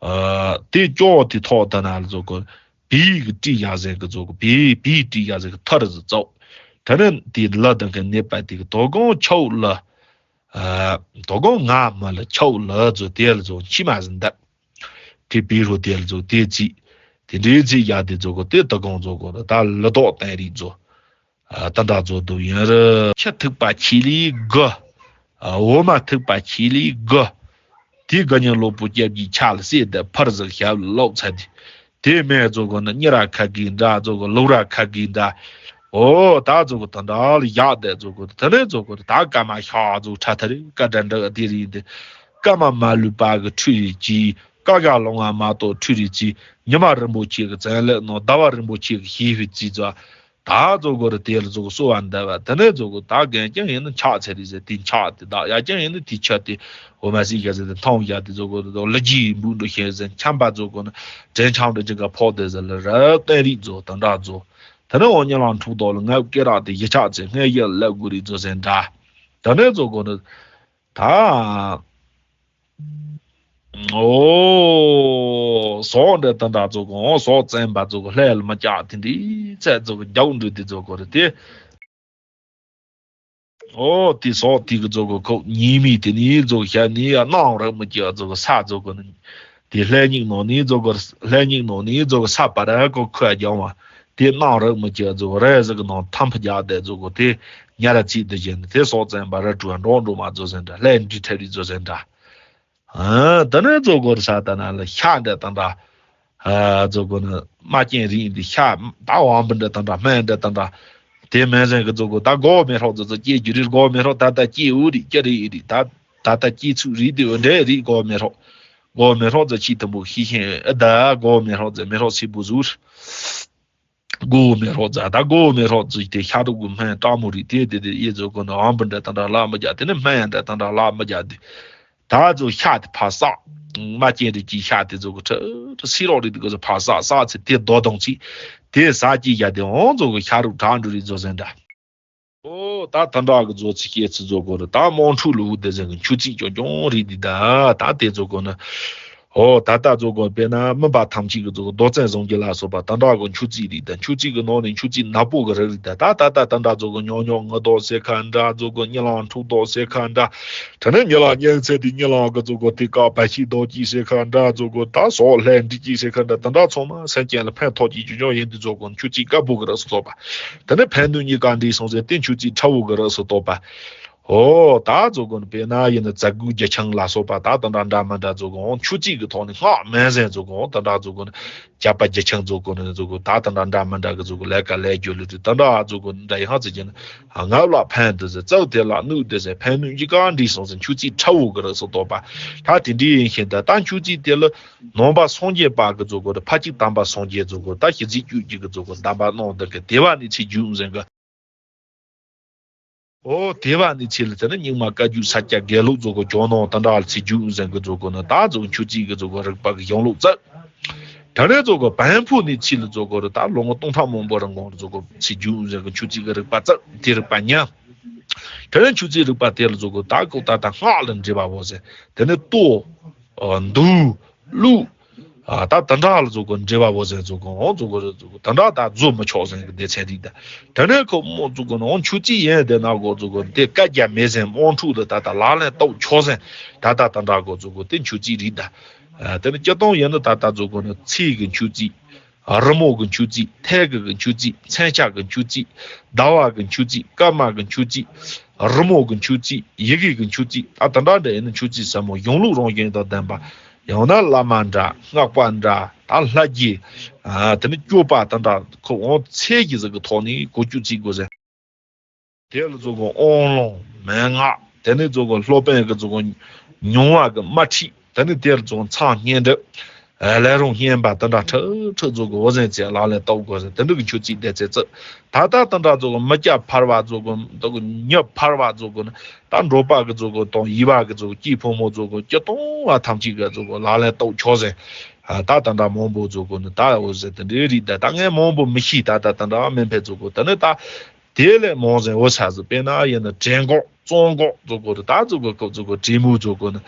ཨ་དེ་སྐྱོ་བོ་དེ་ཐོག་ད་ན་ལ་རྫོགས་གོ་བི་གི་བྲིས་ཡག་ཟེར་གི་རྫོགས་གོ་བི་བི་བྲིས་ཡག་ཟེར་གི་ཐར་ཟིག་རྫོགས། ད་ནི་དེ་ལ་ད་གི་ནད་པ་དེ་གི་དོ་དགོང་ཆའོ་ལ། ཨ་དོ་དགོང་ང་མ་ལ་ཆའོ་ལ་རྫོགས་དེ་ལ་རྫོགས་མཆི་མ་ཟིག་འདབ། དེ་བི་ཧྲོ་དེ་ལ་རྫོགས་དེ་ཚིག་དེ་འདྲའི་ཚིག་ཡག་དེ་རྫོགས་གོ་དེ་དོ་དགོང་རྫོགས་གོ་ད་ལ་དོག་བསྟན་རིགས་རྫོགས། ཨ་ད་འདྲ་རྫོགས་འདུག་ཡིན་ར། ཁྱི་ཐུག་པ་ཁྱི་ལི་དགུ། ཨ་འོ་མ་ཐུག་པ་ཁྱི་ལི་དགུ། དེའི་དགུ་ཉིན་ལོ་པོ་སྐྱབས་ཀྱི་ཆ་ལ་སྲེད་དེ་ཕར་ཟིག་ཞབས་ལ་ལོག་ཚར་དུས། དེ་མེད་རྫོགས་གོ་ན་གཉེར་ར་ཁ་གི་འདྲ་རྫོགས་གོ་ལུག་ར་ཁ་གི་འདྲ། ཨོ་ད་རྫོགས་གོ་ད་འདྲ་ལ་ཡག་དེ་རྫོགས་གོ་ད་ནས་རྫོགས་གོ་ད་ཀ་མ་ཤ་རྫོགས་ཁྲ་ཐ་རེ་ཀ་འདྲ་འདྲ་དེ་རིང་དེ། ཀ་མ་མ་ལུས་པ་གི་ཁྲུས་རེ་གྱིས། ཀ་ག་ལོང་བ་མ་གཏོགས་ཁྲུས་རེ་གྱིས། ཉི་མ་རིན་པོ་ཆེ་གི་བཙན་ལས་ནང་ཟླ་བ་རིན་པོ་ཆེ་གི་ཤེས་ཧུད་རྩིས་རྫོགས། ད་ཛོ་གོ་ར་དེ་ལ་ཛོ་གོ་གསོལ་བ་འདེབས་པ། དེ་ནས་ཛོ་གོ་ད་རྒན་རྐྱང་ཡིན་ན་ཕྱག་འཚལ་རེད་ཟེར། དེ་ཕྱག་དེ་བདག་ཡ་རྐྱང་ཡིན་ན་དེ་ཆ་དེ་འོ་མ་སྲིད་ཤ་ཟེར་དེ་འཐུང་ཡ་དེ་ཛོ་གོ་ར་ལ་ལྗིད་འབུད་འགྲོ་ཤེས་ཟེར། འཆམ་པ་ཛོ་གོ་ན་དྲན་འཆམ་འདྲ་ཅིག་ག་ཕོག་དེ་ཟེར་ལ་ར་བསྟན་རིག་ཛོ་དེ་འདྲ་ཛོ། དེ་ནས་འོ་ཉ་ལང་འཁྲུག་དོག་ལ་ངའི་སྐེ་རགས་དེ་གཞི་ཆགས་ཚེ་སྔས་ཡར་ལབ་དགོས་རེད་ཛོ་ཟེར་འདྲ། དེ་ནས་ཛོ་གོ་ན། ད། ཨོ། ཟོག་འདྲ་དེ་འདྲ་ཙོ་གོ། ཟོག་བཙན་པ་ཙོ་གོ་ལྷས་ལ་མ་བཅག་དེ་འདྲའི་ཚད་ཙོ་གོ་རྒྱག་འགྲོ་དེ་ཙོ་གོ་རེད་དེ། ཨོ་དེ་ཟོག་དེ་གི་ཙོ་གོ་ཁོ་ཉིན་མི་དེ་ནི་ཙོ་ཤ་ནི་ཡ་གནང་རག་མི་སྐྱེ་ཙོ་གོ་ས་ཙོ་གོ་ནི། དེ་ལྷས་ཉིག་ནང་ནི་ཙོ་གོ་ལྷས་ཉིག་ནང་ནི་ཙོ་གོ་ས་པ་ར་གོ་ཁོ་རྒྱང་བ། དེ་གནང་རག་མི་སྐྱེ་ཙོ་གོ་རེ་ཟིག་གི་ནང་ཐམ་ཕ་རྒྱག་དེ་ཙོ་གོ་དེ་ཉ་ར་ཚིག་དེ་བཞིན་དེ་ཟོག་བཙན་པ་ར་གྲུ་འགྲོ་འགྲོ་མ་ཙོ་ཟེར་འདྲ་ལྷས་འདྲི་ཐེ་རི་ཙོ་ཟེར་འདྲ། ཨ། དེ་ནས་ཙོ་གོ་ར་ས་ད་ན་ལ་ཤ་འདྲ་དང་འདྲ། ཨ། ཙོ་གོ་ནི་མ་ཅན་རིགས་འདི་ཤ་ད་བང་བུ་འདྲ་དང་འདྲ་སྨན་འདྲ་དང་འདྲ། དེ་མིན་ཟེར་གི་ཙོ་གོ་ད་གོ་མེ་ཧྲོག་ཙོ་ཙོ་སྐྱེ་རྒྱུ་རིགས་གོ་མེ་ཧྲོག་ད་ད་སྐྱེ་འུ་རིགས་སྐྱེ་རིགས་རིགས་ད་ད་ད་སྐྱེ་ཚུགས་རིགས་དེ་འུ་འདྲ་རིགས་གོ་མེ་ཧྲོག་གོ་མེ་ཧྲོག་ཙོ་ཆི་དུམ་བུ་ཤི་ཤེས་ཨ་ད་གོ་མེ་ཧྲོག་ཙོ་མེ་ཧྲོག་སི་བུ་ཟུར། གོ་མེ་ཧྲོག་ཙོ་ད་གོ་མེ་ཧྲོག་ཙོ་དེ་ཤ་དུག་གི་སྨན་སྤྲང་མོ་རིགས་དེ་དེ་དེ་ཡེ་ཙོ་གོ་ནི་བང་བུ་འདྲ་དང་འདྲ་ལ་མ་རྒྱག་དེ་ནི་སྨན་འདྲ་དང་འདྲ་ལ་མ་རྒྱག་དེ། ད་ཚོ་ཤ་དེ་ཕར་བསགས། མ་ཅན་རིགས་ཀྱི་ཤ་དེ་ཚོ་གི་ཁྲི་ཁྲི་སི་རོག་རིགས་དེ་གི་ཚོ་ཕར་བསགས་བསགས་ཚེ་དེ་རྡོ་དང་ཚིག་དེ་ཟ་ཅི་ཡ་དེ་འོང་ཚོ་གི་ཤ་རུག་དྲག་འགྲོ་རིགས་ཚོ་ཟེར་འདྲ། ཨོ་ད་ད་འདྲ་གི་ཚོ་ཚིག་སྐྱེས་ཚི་ཚོ་གོ་རུ་ད་དམངས་ཁྲུག་ལུག་དེ་ཟེར་གི་ཆུ་ཚིག་ཀྱང་ཀྱང་རིགས་དེ་ད་ད་དེ་ཚོ་གོ་ནི། ཨོ་ད་ལྟ་ཚོ་གོ་དཔེར་ན་མི་འབའ་ཐམས་ཅད་ཀྱི་ཚོ་གོ་རྡོ་བཙན་བཟུང་རྒྱུ་ལ་སོགས་པ་ད་འདྲ་གི་ཆུ་ཚིག་རིགས་ད་ཆུ་ཚིག་གི་ནང་ནས་ཆུ་ཚིག་ནག་པོ་གི་རིགས་རིགས་ད་ད་ད་ད་ད་འདྲ་ཚོ་གོ་ཉོག་ཉོག་ངུ་རྡོ་ཟེར་ཁ་འདྲ་ཚོ་གོ་གཉིད་ལམ་འཁྲུག་རྡོ་ཟེར་ཁ་འདྲ། དེ་ནས་གཉིད་ལམ་གཉིད་ཚད་དེ་གཉིད་ལམ་གི་ཚོ་གོ་དེ་ཀ་བ་ཤི་རྡོ་ཅི་ཟེར་ཁ་འདྲ་ཚོ་གོ་ད་སོག་ལྷས་འདྲི་ཅི་ཟེར་ཁ་འདྲ་ད་འདྲ་ཚང་མ་སེམས་ཅན་ལ་ཕན་ཐོགས་ཀྱི་རྒྱུ་ཆོག་ཡིན་དུས་ཚོ་གོ་ཆུ་ཚིག་དཀར་པོ་གི་རིགས་སུ་གཏོགས་པ། དེ་ནས་ཕན་གནོད་གཉིས་ཀ་འདྲེས་སོང་ཟེར་ཏེ་ཆུ་ཚིག་ཁྲ་བོ་གི་རིགས་སུ་གཏོགས་པ། ཨོ་ད་ཚོ་གོ་ནི་དཔེར་ན་ཡིན་ན་རྩྭ་ཀུན་རྒྱ་ཆང་ལ་སོགས་པ་ད་ད་འདྲ་འདྲ་མི་འདྲ་ཚོ་གོ་ཆུ་ཚིག་གི་ཐོག་ནས་སྔགས་མིན་ཟེར་ཚོ་གོ་ད་འདྲ་ཚོ་གོ་ནི་ཇག་པ་རྒྱ་ཆང་ཚོ་གོ་ནི་ཚོ་གོ་ད་ད་འདྲ་འདྲ་མི་འདྲ་གི་ཚོ་གོ་ལས་ཀ་ལས་རྒྱུ་ལུ་དུ་ད་འདྲ་ཚོ་གོ་འདྲ་ཡང་ཚོ་གྱི་ནི་སྔགས་ལ་ཕན་དུ་ཟེར་རྩྭ་དེ་ལ་གནོད་དུ་ཟེར་ཕན་གནོད་གཉིས་ཀ་འདྲེས་སོང་ཟེར་ཆུ་ཚིག་ཁྲ་བོ་གི་རིགས་སུ་གཏོགས་པ། ད་དེ་འདྲའི་ཡིན་ཞིང་ད་ད་ཆུ་ཚིག་དེ་ལ་ནང་པ་སངས་རྒྱས་པ་གི་ཚོ་གོ་ད་ཕ་གཅིག་དམ་པ་སངས་རྒྱས་ཚོ་གོ་ད་ཞི་ཚིག་བཅུ་གཅིག་གི་ཚོ་གོ་དམ་པ་གནང་འདི་གི་དེ་བ་ནི་ཚེ་རྒྱུན་ཟེར་གི། ཨོ་དེ་བ་ནི་ཚེ་ལ་དེ་ནི་རྙིང་མ་བཀའ་བརྒྱུད་ས་སྐྱ་དགེ་ལུགས་ཚོ་གོ་ཇོ་ནང་ད་འདྲ་ལ་ཚེ་རྒྱུན་ཟེར་གི་ཚོ་གོ་ནི་ད་ཚོ་ཆུ་ཚིག་གི་ཚོ་གོ་རིག་པ་གི་ཡོང་ལུགས་བཙལ། དེ་ནས་ཚོ་གོ་བན་ཕུ་ནི་ཚེ་ལ་ཚོ་གོ་རུ་ད་ལོ་ངོ་སྟོང་ཕྲག་མང་པོ་རིང་གོང་རུ་ཚོ་གོ་ཚེ་རྒྱུན་ཟེར་གི་ཆུ་ཚིག་གི་རིག་པ་བཙལ་དེ་རིག་པ་ཉམས། དེ་ནས་ཆུ་ཚིག་རིག་པ་དེ་ལ་ཚོ་གོ་ད་ཀོ་ད་ད་སྔགས་ལ་འདྲེས་པ་བོ་ཟེར་དེ་ནས་ལྟོ། འདུག་ལུག་ཨ་ད་ད་འདྲ་ལ་ཚོ་གོ་འདྲེས་པ་བོ་ཟེར་ཚོ་གོ་འོང་ཚོ་གོ་རེ་ཚོ་གོ་ད་འདྲ་ད་བཟོ་མི་ཆོག་ཟེར་གི་སྡེ་ཚན་རིགས་ད། དེ་ནས་ཁོ་མོ་ཚོ་གོ་ནོ་ཆུ་ཚིག་ཡན་དེ་ན་གོ་ཚོ་གོ་དེ་བཀའ་རྒྱ་མེད་ཟེར་དམངས་ཁྲུག་ལ་ད་ད་ལག་ལེན་གཏོགས་ཆོག་ཟེར་ད་ད་ད་འདྲ་གོ་ཚོ་གོ་དེ་ཆུ་ཚིག་རིགས་ད། དེ་ནས་སྤྱི་བཏང་ཡན་ན་ད་ད་ཚོ་གོ་ནོ་ཚིག་གི་ཆུ་ཚིག་རི་མོ་གི་ཆུ་ཚིག་ཐལ་གི་གི་ཆུ་ཚིག་མཚོན་ཆ་གི་ཆུ་ཚིག་ཟླ་བ་གི་ཆུ་ཚིག་སྐར་མ་གི་ཆུ་ཚིག་རི་མོ་གི་ཆུ་ཚིག་ཡི་གེ་གི་ཆུ་ཚིག་ད་ད་འདྲ་འདྲ་ཡིན་ན་ཆུ་ཚིག་ཟབ་མོ་གཞུང་ལུགས་རང་བཞིན་དང་ལྡན་པ། ཡང་ན་བླ་མ་འདྲ་སྔགས་པ་འདྲ་ད་ལྷ་རྗེ། དེ་ནི་སྐྱོབ་པ་ད་འདྲ་ཁོ་འོང་ཚེ་གི་ཟིག་གི་ཐོག་ནས་གོ་རྒྱུ་ཚིག་དགོས་ཟེར། དེ་ལ་ཚོ་གོ་དབང་ལུང་མན་ངག་དེ་ནི་ཚོ་གོ་སློབ་དཔོན་གི་ཚོ་གོ་མྱོང་བ་གི་དམར་ཁྲིད་དེ་ནི་དེ་ལ་ཚོ་གོ་མཚམས་བསྙེན་སྒྲུབ། ལས་རུང་བསྙེན་པ་དེ་འདྲ་ཁྲི་ཁྲི་ཚོ་གོ་འོ་ཟན་ཚེ་ལག་ལེན་བསྟར་དགོས་ཟེར་དེ་འདྲ་གི་ཆུ་ཚིག་དེ་ཚེ་བཙུགས། ད་ལྟ་དེ་འདྲ་ཚོ་གོ་མི་སྐྱ་ཕར་བ་ཚོ་གོ་དེ་གོ་མྱི་ཕར་བ་ཚོ་གོ་ནི་ད་འགྲོ་པ་གི་ཚོ་གོ་དང་ཡིད་བ་གི་ཚོ་གོ་སྐྱེས་ཕོ་མོ་ཚོ་གོ་སྐྱེ་གཏོང་བ་ཐམས་ཅད་གི་ཚོ་གོ་ལག་ལེན་བསྟར་ཆོག་ཟེར། ད་དེ་འདྲ་མང་པོ་ཚོ་གོ་ནི་ད་འོ་ཟེར་དེ་འདྲའི་རིགས་ད་ད་ངས་མང་པོ་མི་ཤེས། ད་ད་དེ་འདྲ་མིན་ཕེ་ཚོ་གོ་དེ་ནི་ད། དེ་ལས་མང་ཟེར་འོ་ས་ཟིག་དཔེར་ན་ཡིན་ན་བྲན་གོག་བཙོང་གོག་ཚོ་གོ་རུ་ད་ཚོ་གོ་སྐབས་ཚོ་གོ་བྲན་མོ་ཚོ་གོ་ནི་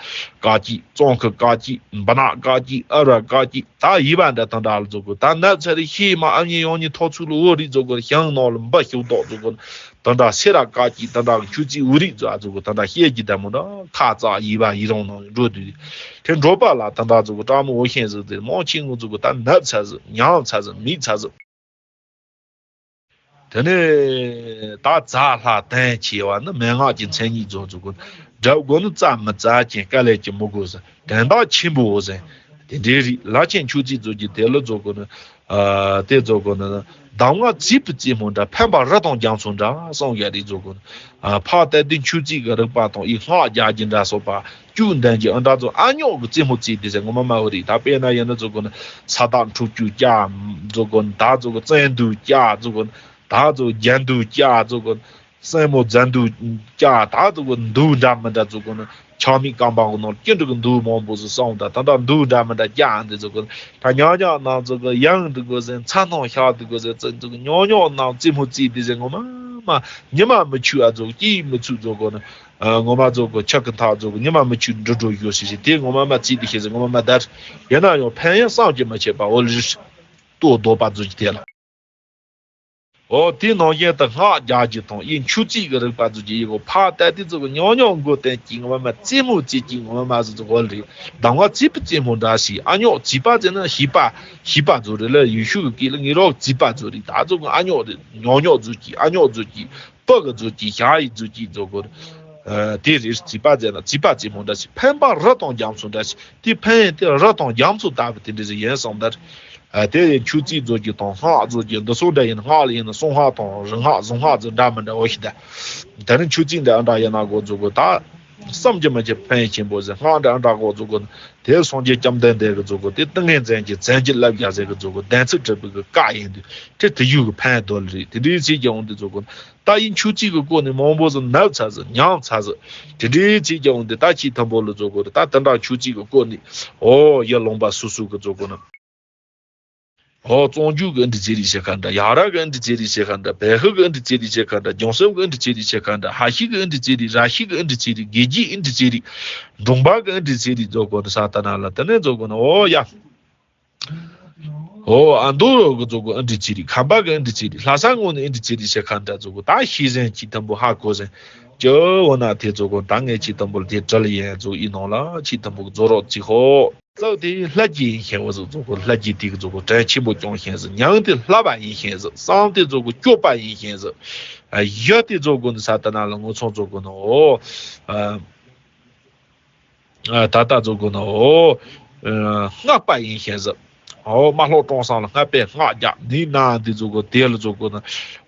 བཀག་ཅིག་བཙོང་ཁུ་བཀག་ཅིག་འབུ་ནག་བཀག་ཅིག་ཨ་ར་བཀག་ཅིག་ད་ཡིད་བ་འདྲ་དང་འདྲ་ལ་ཚོ་གོ་ད་ནབ་ཚ་རི་ཤེས་མ་ཨ་མྱེས་ཡོང་ཉི་ཐོ་ཚུ་ལ་འོ་རི་ཚོ་གོ་ཤང་ནང་ལ་འབུ་ཤུག་ཏོག་ཚོ་གོ་ནི་དང་འདྲ་སེ་ར་བཀག་ཅིག་དང་འདྲ་ཆུ་ཚིག་འུ་རི་ཚོ་ཨ་ཚོ་གོ་དང་འདྲ་ཤེས་ཀྱི་ད་མོ་འདྲ་ཁ་ཙག་ཡིད་བ་ཡིད་རང་ནང་འགྲོ་དུས་དེ་འགྲོ་པ་ལ་དང་འདྲ་ཚོ་གོ་སྤྲང་མོ་འོ་ཤེས་ཟིག་དེ་མང་ཆེ་ངུ་ཚོ་གོ་ད་ནབ་ཚ་ཟིག་ཉམ་ཚ་ཟིག་མིད་ཚ་ཟིག་དེ་ནས་ད་ཛ་ལྷ་དན་ཆེ་བ་ནི་མན་ངག་གི་མཚན་ཉིད་རྫོགས་ཚུལ་ཀུན་སྒྲུབ་དགོས་ནི་རྩ་མི་རྩ་ཅན་དཀའ་ལས་ཀྱི་མི་དགོས་ཟེར་དོན་དག་ཆེན་པོའོ་ཟེར། དེ་འདྲའི་རིགས་ལ་ཆེན་ཆུ་ཚིག་རྫོགས་ཀྱི་དེ་ལ་རྫོགས་དགོས་ནི། དེ་རྫོགས་དགོས་ནི་གདམས་ངག་རྩིས་པའི་རྩེད་མོ་འདྲ་ཕན་པ་རི་དང་རྒྱ་མཚོ་འདྲ་གསུང་ཡ་རིགས་རྫོགས་དགོས་ནི། ཕ་དད་ལྡན་ཆུ་ཚིག་གི་རིག་པ་དང་ཨི་སྔགས་རྒྱ་རྒྱུ་འདྲ་སོགས་པ། བཅུ་ལྡན་གྱི་ཨ་འདྲ་ཚོ་ཨ་ཉོག་གི་རྩེད་མོ་རྩེས་དེ་ཟེར་ངོ་མ་མ་བོ་རིགས་ད་དཔེར་ན་ཡིན་ན་ཚོ་གོ་ནི་ས་བདག་འཁྲུག་རྒྱུ་རྒྱ་ཚོ་གོ་ནི་ད་ཚོ་གོ་བཙན་དུ་རྒྱ་ཚོ་གོ་ནི་ ད་ཚོ་རྒྱན་དུ་སྐྱ་ཚོ་གོ། སེན་མོ་རྫ་འདུག་སྐྱ་ད་ཚོ་གོ་འདུག་འདྲ་མི་འདྲ་ཚོ་གོ་ནི་ཆག་མིག་རྐང་པ་གོ་ནོར་ཀྱི་འདྲ་གི་འདུག་མང་པོ་ཟིག་སོང་ད་ད་ད་འདུག་འདྲ་མི་འདྲ་སྐྱ་འདི་ཚོ་གོ་ནི་ད་ཉག་ཉག་ནང་ཚོ་གོ་ཡང་འདི་གོ་ཟེར་ཚ་ནང་ཤག་འདི་གོ་ཟེར་ཚོ་ཚོ་གོ་ཉོག་ཉོག་ནང་རྩེད་མོ་རྩེ་འདི་ཟེར་ངོ་མ་མ་ཉི་མ་མི་ཆུ་ཨ་ཚོ་སྐྱིད་མི་ཚུགས་ཚོ་གོ་ནི་ངོ་མ་ཚོ་གོ་ཆག་གི་ཐག་ཚོ་གོ་ཉི་མ་མི་ཆུ་འགྲོ་འགྲོ་ཡོད་ཞེས་ཞེས་དེ་ངོ་མ་མ་རྩེ་འདི་ཤེས་ཟེར་ངོ་མ་མ་དར་ཡིན་ན་ཡང་ཕན་ཡང་བསམ་གྱིས་མི་ཁྱབ་པ་འོ་ལི་རི་ལྟོ་ལྡོག་པ་ཚོ་གི་དེ་ལ། འོ་དེ་ནང་བཞིན་དུ་སྔགས་རྒྱག་རྒྱུ་དང་ཡིན་ཆུ་ཚིག་གི་རིག་པ་ཚོ་གི་ཡིན་གོ་ཕ་ལྟ་དེ་ཚོ་གི་ཉོག་ཉོག་མགོ་བསྟན་གྱི་ངོ་མ་མ་རྩེད་མོ་རྩེད་ཀྱི་ངོ་མ་མ་ཟིག་ཚོ་གོ་ལི་རི་གདམ་ང་རྩེད་པ་རྩེད་མོ་འདྲ་ཞིག་ཨ་ཉོག་རྩིས་པ་ཟེར་ན་ཤིས་པ་ཤིས་པ་ཚོ་རེད་ལ་ཡུལ་ཤུལ་གི་སྐད་ལ་ངེད་རོགས་རྩིས་པ་ཚོ་རེད་ད་ཚོ་གི་ཨ་ཉོག་རེད་ཉོག་ཉོག་ཚོ་གི་ཨ་ཉོག་ཚོ་གི་པ་གི་ཚོ་གི་ཞ་ཡི་ཚོ་གི་ཚོ་གོ་དེ་རེད་རྩིས་པ་ཟེར་ན་རྩིས་པ་རྩེད་མོ་འདྲ་ཞིག་ཕན་པ་རི་དང་རྒྱ་མཚོ་འདྲ་ཞིག་དེ་ཕན་ཡིན་དེ་རི་དང་རྒྱ་མཚོ་ལྟ་བུ་དེ་འདྲ་ཞིག་ཡིན་སོང་ད། ཨ་དེ་ཡི་ཆུ་རྩིས་རྫོགས་ཀྱི་དང་སྔགས་རྫོགས་ཀྱི་འདི་སོགས་འདྲ་ཡིན་སྔགས་ལ་ཡིན་གསང་སྔགས་དང་རིག་སྔགས་གཟུངས་སྔགས་ཚོ་འདྲ་མི་འདྲ་འོ་ཤི་ད། ད་ནི་ཆུ་རྩིས་འདི་ཨ་འདྲ་ཡིན་ན་གོ་རྫོགས་གོ་ད། བསམ་གྱིས་མི་ཁྱབ་ཕན་ཆེན་པོ་ཟེར་སྔགས་འདི་ཨ་འདྲ་གོ་རྫོགས་གོ་དེ་སངས་རྒྱས་བཅོམ་ལྡན་འདས་ཀྱི་རྫོགས་གོ་དེ་ཏིང་ངེ་འཛིན་གྱི་བཙན་གྱིས་བརླབ་བྱ་ཟེར་གྱི་རྫོགས་གོ་གདན་ཚིགས་གྲུབ་པའི་གི་བཀའ་ཡིན་དུས་དེ་དེ་ཡུལ་གྱི་ཕན་དོན་རེད་དེ་འདྲའི་ཚིག་ཀྱང་འོང་དུས་རྫོགས་གོ་ད་ཡིན་ཆུ་རྩིས་ཀྱི་སྐོར་ནས་མང་པོ་ཟིག་ནབ་ཚ་ཟིག་ཉམས་ཚ་ཟིག་དེ་འདྲའི་ཚིག་ཀྱང་འོང་དུས་ད་ཁྱེད་ཐམ་པོ་ལ་རྫོགས་གོ་ད་དེ་འདྲ་ཆུ་རྩིས་ཀྱི་སྐོར་ནས་འོ་ཡ་ལུང་པ་སོ་སོ་གི་རྫོགས་གོ་ན། ཨོ་གཙང་རྒྱུད་ཀྱི་ཨིན་དྲི་ཚེ་རིང་ཞེས་ཁ་འདྲ། ཡ་རབས་ཀྱི་ཨིན་དྲི་ཚེ་རིང་ཞེས་ཁ་འདྲ། བལ་ཤུལ་གྱི་ཨིན་དྲི་ཚེ་རིང་ཞེས་ཁ་འདྲ། རྒྱང་སྲིབ་ཀྱི་ཨིན་དྲི་ཚེ་རིང་ཞེས་ཁ་འདྲ། ཧྭ་ཤི་གི་ཨིན་དྲི་ཚེ་རིང་། ར་ཤི་གི་ཨིན་དྲི་ཚེ་རིང་། དགེ་རྒྱས་ཨིན་དྲི་ཚེ་རིང་། འབྲོང་པ་གི་ཨིན་དྲི་ཚེ་རིང་རྫོགས་གོ་ནི་ས་ད་ན་ལ་དེ་ནས་རྫོགས་གོ་ནི་ཨོ་ཡ། ཨོ་ཨ་མདོ་གི་རྫོགས་གོ་ཨིན་དྲི་ཚེ་རིང་། ཁམས་པ་གི་ཨིན་དྲི་ཚེ་རིང་། ལྷ་ས་ངོས་ནས་ཨིན་དྲི་ཚེ་རིང་ཞེས་ཁ་འདྲ་རྫོགས་གོ་ད་ཤེས་ཟན་གྱི་དམ་པོ་ཧ་གོ་ཟན་ཅི་འོ་ན་དེ་རྫོགས་གོ་ད་ངས་ཁྱེད་དམ་པོ་ལ་དེ་དྲི་ལ་ཡན་རྫོགས་ཨིན་ནོ་ལ་ཁྱེད་དམ་པོ་གི་རྫོགས་རོགས་ཅི་ཧོ། རྩ་དེ་ལྷ་རྒྱུད་ཡིན་ཤེས་བ་ཟིག་རྫོགས་གོ་ལྷ་རྒྱུད་དེ་གི་རྫོགས་གོ་དྲན་ཆེན་པོ་སྐྱོང་ཤེས་ཟིག་མྱང་དེ་ལྷ་བ་ཡིན་ཤེས་ཟིག་བསམ་དེ་རྫོགས་གོ་སྐྱོབ་པ་ཡིན་ཤེས་ཟིག་ཡ་དེ་རྫོགས་གོ་ནི་ས་ད་ན་ལ་ངོ་ཚོང་རྫོགས་གོ་ནི་ཨོ། ད་ལྟ་རྫོགས་གོ་ནི་ཨོ། སྔགས་པ་ཡིན་ཤེས་ཟིག་ཨོ་མ་ལྷོ་ཀྲོང་སང་ལ་སྔགས་པས་སྔགས་རྒྱག་ནི་ན་འདི་རྫོགས་གོ་དེ་ལ་རྫོགས་གོ་ནི་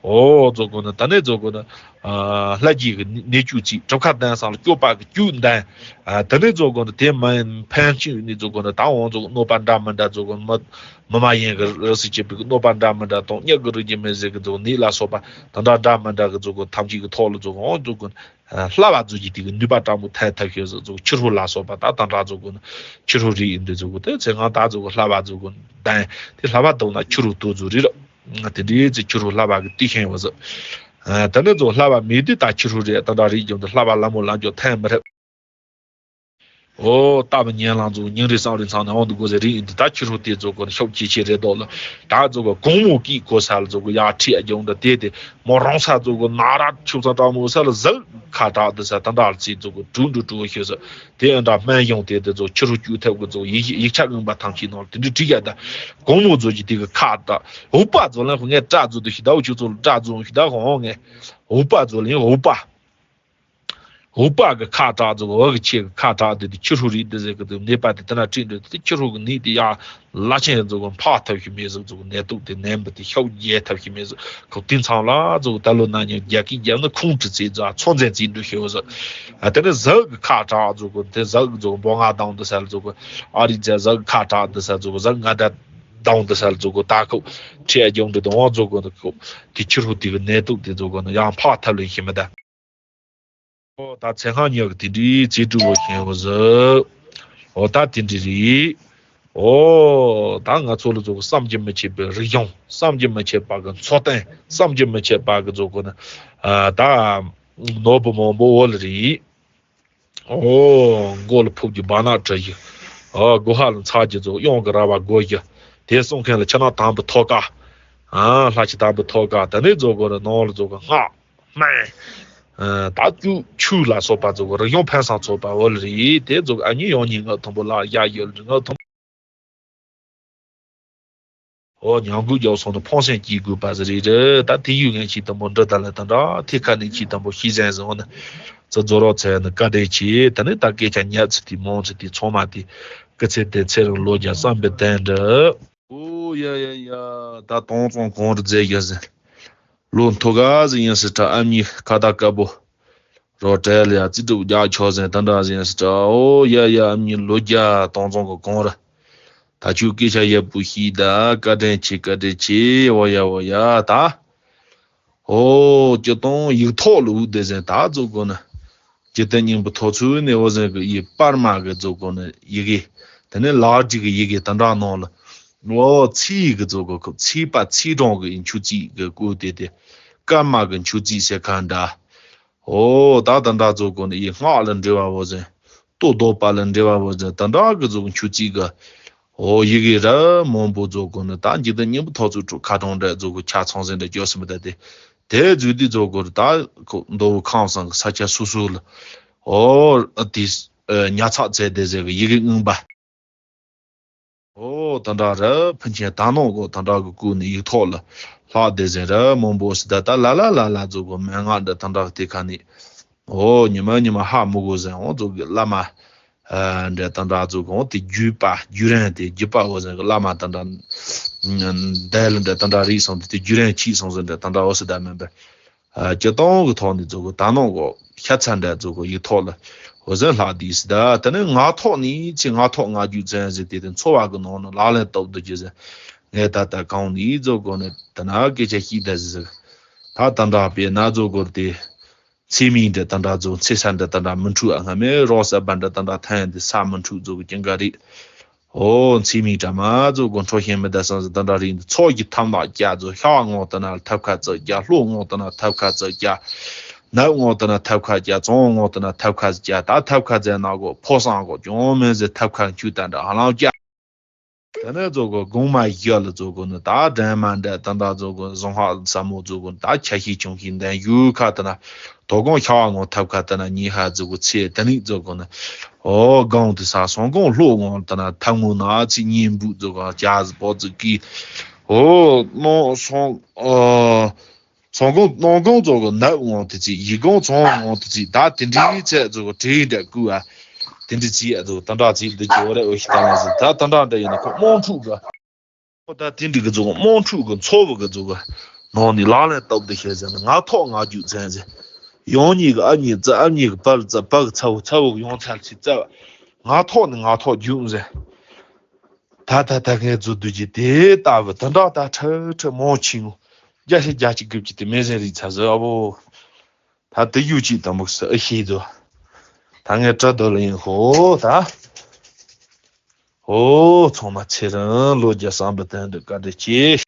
ཨོ་རྫོགས་གོ་ནི་ད་ནི་རྫོགས་གོ་ནི། ལྷ་རྒྱུད་ཀྱི་གནས་བཅུ་ཚིག་གྲུབ་མཁའ་གདན་ས་ལ་སྐྱོབ་པ་གི་བཅུ་གདན། དེ་ནས་རྫོགས་གོ་ནི་དེ་མིན་ཕན་ཆད་ནས་རྫོགས་གོ་ནི་ད་འོང་རྫོགས་གནོད་པ་འདྲ་མི་འདྲ་རྫོགས་གོ་ནི་མི་མི་མ་ཡིན་གྱི་རི་སུ་བྱེད་པའི་གནོད་པ་འདྲ་མི་འདྲ་དང་སྙིགས་ཀྱི་རིགས་ཀྱི་མི་ཟེར་གྱི་རྫོགས་ནད་ལ་སོགས་པ་དེ་འདྲ་འདྲ་མི་འདྲ་གི་རྫོགས་གོ་ཐམས་ཅད་ཀྱི་ཐོག་ལ་རྫོགས་གོ་འོང་རྫོགས་གོ་ནི་ལྷ་བ་རྫོགས་ཀྱི་དེ་གི་ནུས་པ་དྲག་པོ་ཐལ་ཐབས་ཤེས་སུ་རྫོགས་ཕྱི་རོལ་ལ་སོགས་པ་ད་དེ་འདྲ་རྫོགས་གོ་ནི་ཕྱི་རོལ་རིགས་ཡིན་དུས་རྫོགས་གོ་དེ་ཚེ་ང་ད་རྫོགས་གོ་ལྷ་བ་རྫོགས་གོ་ནི་ལྡན་དེ་ལྷ་བ་རྫོགས་ན་ཕྱི་རོལ་ཏུ་རྫོགས་རེད་ལ། དེ་འདྲའི་ཚེ་ཕྱི་རོལ་ལྷ་བ་གི་དུས་ཤེས་བ་ཟིག་ཨ་དེ་ནས་རྫོགས་ལྷ་བ་མེད་དུས་ད་ཕྱི་རོལ་རེད་ད་འདྲ་རིགས་ཀྱང་འདི་ལྷ་བ་ལ་མོ་ལ་འཇོག་ཐལ་མི་རེད། ཨོ་ལྟ་བུ་ཉན་ལང་རྫོགས་སྙིང་རེ་བསམ་རེ་ཚང་ནས་འོང་དུ་དགོས་ཟེར་རིགས་ཡིན་དུས་ད་ཕྱི་རོལ་དེ་རྫོགས་གོ་ཤོབ་ཆེ་ཆེ་རེད་དོ་ལ་ད་རྫོགས་གོ་གོང་མོ་གིས་གོ་ས་ལ་རྫོགས་གོ་ཡ་ཁྲིད་ཨ་རྒྱང་འདྲ་དེ་དེ་མོ་རང་ས་རྫོགས་གོ་ན་ར་ཆུབ་ས་དྲག་མོ་ས་ལ་ཟག་ཁ་དྲག་འདི་ས་ད་འདྲ་ལ་ཚིག་རྫོགས་གོ་གྲུ་འདྲུ་གྲུ་ཤོད་ས། དེ་ཡང་འདྲ་སྨན་གཞུང་དེ་དེ་ཚོ་ཕྱི་རུ་བཅུག་ཐབས་ཀྱི་ཚོ་ཡིག་ཡིག་ཆ་རྙིང་པ་ཐམས་ཅད་ནང་དེ་འདྲ་བྲིས་ཡ་ད། གོང་མོ་ཚོ་གི་དེ་གི་ཁ་བཏགས་འུག་པ་ཚོ་ལ་ངས་སྐྲ་བཙུགས་དུ་ཞིག་ད་འུ་ཆུ་ཚོ་ལ་སྐྲ་བཙུགས་ཞིག་ད་ཧོང་ངས་འུག་པ་ཚོ་ལ་ཡང་འུག་པ། འུག་པ་གི་ཁ་བཏགས་ཚོ་འུ་གི་ཆེ་གི་ཁ་བཏགས་དེ་དེ་ཕྱི་རུ་རིགས་དེ་ཟེར་གི་དེ་ནད་པ་དེ་དེ་ན་བྲིས་འདོད་དེ་ཕྱི་རུ་གི་ནད་དེ་ཡ། བླ་ཆེན་རྫོགས་གོ་འཕགས་ཐབས་ཤིག་མེད་ཟིག་རྫོགས་གོ་ནད་དུག་དེ་ནན་པོ་དེ་ཤོག་རྒྱས་ཐབས་ཤིག་མེད་ཟིག་ཁོ་དེ་ཚང་ལ་རྫོགས་གོ་ད་ལོ་ན་ཉིན་རྒྱ་སྐད་རྒྱབ་ན་ཁུངས་དྲི་ཚེ་རྫོགས་ཚོ་འཛན་ཚིག་འདུ་ཤེས་བོ་ཟིག་ཨ་དེ་ནས་ཟག་གི་ཁ་གྲག་རྫོགས་གོ་དེ་ཟག་རྫོགས་གོ་འབོ་ང་དང་འདི་ས་ལ་རྫོགས་གོ་ཨ་རི་ཅ་ཟག་གི་ཁ་གྲག་འདི་ས་རྫོགས་གོ་ཟག་ང་ད་དང་འདི་ས་ལ་རྫོགས་གོ་ད་ཁོ་ཁྲི་ཨ་རྒྱང་འདི་དང་འོང་རྫོགས་གོ་འདི་ཁོ་དེ་ཕྱི་རུ་དེ་གི་ནད་དུག་དེ་རྫོགས་གོ་ན་ཡང་འཕགས་ཐབས་ལེན་ཤེས་མི་ད། ཨོ་ད་ཚེ་སྔ་ཉག་གི་དེ་འདྲའི་རྩིས་སྤྲུལ་བོ་ཤེས་བོ་ཟིག་ཨོ་ད་དེ་འདྲ་རེད། ཨོ་ད་ང་ཚོ་ལ་ཚོ་བསམ་གྱིས་མི་ཁྱབ་པའི་རིག་གཞུང་བསམ་གྱིས་མི་ཁྱབ་པ་གི་འཚོ་རྟེན་བསམ་གྱིས་མི་ཁྱབ་པ་གི་ཚོ་གོ་ན་ཨ་ད་ནོར་བུ་མང་པོ་འོ་ལ་རེད། ཨོ་མགོ་ལ་ཕུབ་ཀྱི་བ་ནག་གྲི་ཞིག་ཨོ་སྒོ་ཧ་ལ་ཚགས་ཀྱི་ཚོ་གཡང་གི་ར་བ་སྒོ་ཞིག་དེ་གསུང་མཁན་ལ་ཕྱི་ནང་དམ་པའི་ཐོག་ཀ་ཨ་ལྷ་ཆེ་དམ་པའི་ཐོག་ཀ་ད་ནས་ཚོ་གོ་ན་ནང་ལ་ཚོ་གོ་སྔགས། སྨན། ད་བཅུ་ཆུ་ལ་སོགས་པ་ཚོ་གི་རིག་གཞུང་ཕན་སང་ཚོགས་པ་འོ་ལ་རེད་དེ་ཚོ་ཨ་ཉི་ཡོང་ཉིན་ངག་མཐོན་པོ་ལ་ཡ་ཡོད་ལ་ངག་མཐོན་པོ། ཨོ་ཉང་གུ་རྒྱབ་སོང་ནས་ཕོང་སེང་སྐྱིད་དགོས་པ་ཟེར་རེད་རེད་ད་དེ་ཡུལ་ངན་ཆེ་དམ་པོ་འདྲི་ད་ལ་ད་འདྲ་ཐེ་ཁ་ནས་ཆེ་དམ་པོ་ཤི་ཟན་ཟེར་འོ་ན་ཚ་རྫོ་རོགས་ཚེ་ནི་བཀའ་དྲིན་ཆེ་ད་ནི་ད་སྐད་ཆ་ཉག་ཚི་དེ་མོང་ཚི་དེ་ཚང་མ་དེ་སྐུ་ཚེ་དེ་ཚེ་རིང་ལོ་བརྒྱ་བསམ་པའི་དོན་འགྲུབ། ཨོ་ཡ་ཡ་ཡ་ད་དོང་ཙོང་གང་རུ་མཛད་རྒྱུ་ཟེར། ལོ་མཐོ་ག་ཟིག་ཡིན་སྲིད་ད་ཨ་མྱེས་ཁ་ད་དཀར་པོ། རོ་བྲལ་ལ་ཡ་རྩིས་སྒྲུབ་རྒྱག་ཆོག་ཟེར་ད་འདྲ་ཟིག་ཡིན་སྲིད་ད་ཨོ་ཡ་ཡ་ཨ་མྱེས་ལོ་བརྒྱ་དང་བཟང་གི་གོང་ར། ད་ཁྱོད་སྐད་ཆ་ཡག་པོ་ཤེས་ད་བཀའ་དྲིན་ཆེ་བཀའ་དྲིན་ཆེ་ཨོ་ཡ་ཨོ་ཡ་ད། ཨོ་སྤྱིར་བཏང་ཡིག་ཐོག་ལ་འུ་དེ་ཟེར་ད་ཚོ་གོ་ནི། འཇིག་རྟེན་སྙིང་པོ་ཐོག་ཚུལ་ནས་འོ་ཟེར་གི་ཡི་པར་མ་གི་ཚོ་གོ་ནི་ཡི་གེ། དེ་ནས་ལག་བྲིས་གི་ཡི་གེ་དེ་འདྲ་ནང་ལ། ཨོ་ཚིག་གི་ཚོ་གོ་ཁུ་ཚིག་པ་ཚིག་གྲོང་གི་མཆུ་ཚིག་གི་སྐུ་དེ་དེ། སྐར་མ་གི་མཆུ་ཚིག་ཟེར་ཁ་འདྲ། ཨོ་ད་དེ་འདྲ་ཚོ་གོ་ནི་ཡི་སྔགས་ལ་འབྲེལ་བ་འོ་ཟེར། ལྟོ་ལྡོག་པ་ལ་འབྲེལ་བ་འོ་ཟེར་དེ་འདྲ་གི་ཚོ་གི་མཆུ་ཚིག་གི། ཨོ་ཡི་གེ་ར་མང་པོ་ཚོ་གོ་ནི་ད་འཇིག་རྟེན་སྙིང་པོ་ཐོག་ཚུལ་ཁྲུ་ཁ་གྲོང་འདྲ་ཚོ་གི་ཆ་ཚང་ཟེར་འདྲ་བཅོས་སུ་མི་ད་དེ། དེ་བརྗོད་དུས་ཚོ་གོ་ད་མདོ་ཁམས་སང་གི་ས་ཆ་སོ་སོ་ལ། ཨོ་དེ་ཉ་ཚག་ཚད་དེ་ཟེར་གི་ཡི་གེ་མངོན་པ། ཨོ་ད་འདྲ་ར་ཕན་ཆད་ད་ནང་གོ་ད་འདྲ་གི་སྐུ་ནི་ཡིག་ཐོག་ལ་ལྷག་དེ་ཟེར་ར་མང་པོ་སི་ད་ད་ལ་ལ་ལ་ལ་ཚོ་གོ་མན་ངག་འདྲ་ད་འདྲ་གི་དེ་ཁ་ནི། ཨོ་ཉི་མ་ཉི་མ་ཧ་མི་གོ་ཟེར་འོ་ཚོ་གི་བླ་མ། འདྲ་དང་འདྲ་ཚོ་གང་དེ་བརྒྱུད་པ་བརྒྱུད་རིམ་དེ་བརྒྱུད་པ་འོ་ཟེར་གི་བླ་མ་དང་འདྲ། འདས་ལ་འདྲ་དང་འདྲ་རིགས་སོང་དེ་དེ་བརྒྱུད་རིམ་ཆིག་སོང་ཟེར་འདྲ་དང་འདྲ་འོ་སི་ད་མིན་པར། སྤྱི་སྟོང་གི་ཐོག་ནས་ཚོ་གི་ད་ནང་གོ་ཤ་ཚ་འདྲ་ཚོ་གི་ཡིག་ཐོག་ལ་འོ་ཟེར་ལྷག་དུས་སི་ད་དེ་ནས་ངག་ཐོག་ནས་ཚེ་ངག་ཐོག་ང་རྒྱུད་ཚན་ཟེར་དེ་དེ་འཚོ་བ་གི་ནང་ནས་ལག་ལེན་སྟོབས་དུ་རྒྱུ་ཟེར། ངས་ད་ལྟ་གང་ནས་ཚོ་གོ་ནས་དེ་ན་སྐད་ཆ་ཤིག་ད་ཟེར་ཟེར། ད་དང་འདྲ་པས་ན་ཚོ་གོ་དེ། ཚེ་མིག་འདྲ་དང་འདྲ་ཚོ་ཚེ་ས་འདྲ་དང་འདྲ་མི་འཁྲུག་ཨ་སྔ་མའི་རོགས་ཟབ་པ་འདྲ་དང་འདྲ་ཐན་འདི་ས་མི་འཁྲུག་ཚོ་གི་ཀྱང་ག་རེད། ཨོ་ཚེ་མིག་འདྲ་མ་ཚོ་གོ་འཕྲོ་ཤེས་མི་ད་སང་ཟེར་དང་འདྲ་རེད་འདི་ཚོགས་ཀྱི་ཐམ་ལག་རྒྱ་ཚོ་ཤ་བ་ངོ་དང་ན་ཐབ་ཁ་ཙག་རྒྱ་ལྷོ་ངོ་དང་ན་ཐབ་ཁ་ཙག་རྒྱ་ནབ་ངོ་དང་ན་ཐབ་ཁ་རྒྱ་བྱང་ངོ་དང་ན་ཐབ་ཁ་རྒྱ་ད་ཐབ་ཁ་ཙག་ན་གོ་ཕོ་སང་གོ་ཅུང་མིན་ཟེར་ཐབ་ཁ་འཁྱུ་དང་འདྲ་ཧ་ལམ་རྒྱ། དེ་ནས་ཚོ་གོ་གོང་མ་བཞི་ལ་ཚོ་གོ་ནི་ད་འདྲ་མ་འདྲ་ད་འདྲ་ཚོ་གོ་གཟུངས་ཧ་ས་མོ་ཚོ་གོ་ད་ཆ་ཤས་ཆུང་ཤས་འདན་ཡུ་ཁ་ད་ན་དོ་གོང་ཤ་བ་ངོ་ཐབ་ཁ་ད་ན་ཉི་ཧ་ཚོ་གོ་ཚེ་དེ་ནི་ཚོ་གོ་ནི་ཨོ་གང་དུ་ས་སོང་གོང་ལྷོ་ངོ་ད་ན་ཐབ་ངོ་ན་ཚེ་ཉིན་བུ་ཚོ་གོ་ཅ་ཟི་པོ་ཚོ་གི་ཨོ་ནོ་སོང་ཨོ། ཚོང་ཁང་ནང་ཁང་ཚོ་གི་ནབ་འོང་དེ་ཚིག་ཡིག་ཁང་ཚོང་འོང་དེ་ཚིག་ད་དེ་འདྲའི་ཚད་ཚོ་གི་བྲིས་འདྲ་བསྐུར་བ། དེ་འདྲའི་ཚིག་ཡ་ཚོ་ད་འདྲ་ཚིག་འདི་ཇོ་རེ་འོ་ཤི་ད་ལ་ཟི་ད་ད་འདྲ་འདྲ་ཡིན་ན་ཁོ་དམངས་ཕྲུག་གི་ཁོ་ད་དེ་འདྲའི་གི་ཚོ་གི་དམངས་ཕྲུག་གི་འཚོ་བ་གི་ཚོ་གི་ནང་ནས་ལག་ལེན་སྟོབས་འདི་ཤེས་ཟེར་ན་ང་ཐོག་ང་རྒྱུག་ཚན་ཟེར། ཡང་གཉིས་གི་ཨ་གཉིས་རྩ་ཨ་གཉིས་གི་པར་རྩ་པ་གི་ཚ་བོ་ཚ་བོ་གི་ཡང་ཚར་ཚིག་རྩ་བ་ང་ཐོག་ནས་ང་ཐོག་རྒྱུག་ཟེར། ད་ད་ད་ངས་བཟོ་འདོད་ཀྱི་དེ་ལྟ་བུ་དེ་འདྲ་ད་ཁྲི་ཁྲི་མང་ཆེ་ངོ་བརྒྱ་ཞེ་བརྒྱ་གཅིག་དགུ་བཅུ་དེ་མེད་ཟེར་རིགས་ཚ་ཟེར་ཨ་བོ། ད་དེ་ཡུག་ཅིག་དམ་པོ་ཟེར་ཨ་ཤེས་དོ། ད་ངས་བྲ་དོ་ལ་ཡིན་ཧོ་ད། ཧོ་ཚང་མ་ཚེ་རིང་ལོ་བརྒྱ་བསམ་པ་དོན་དུ་བཀའ་དྲིན་ཆེ།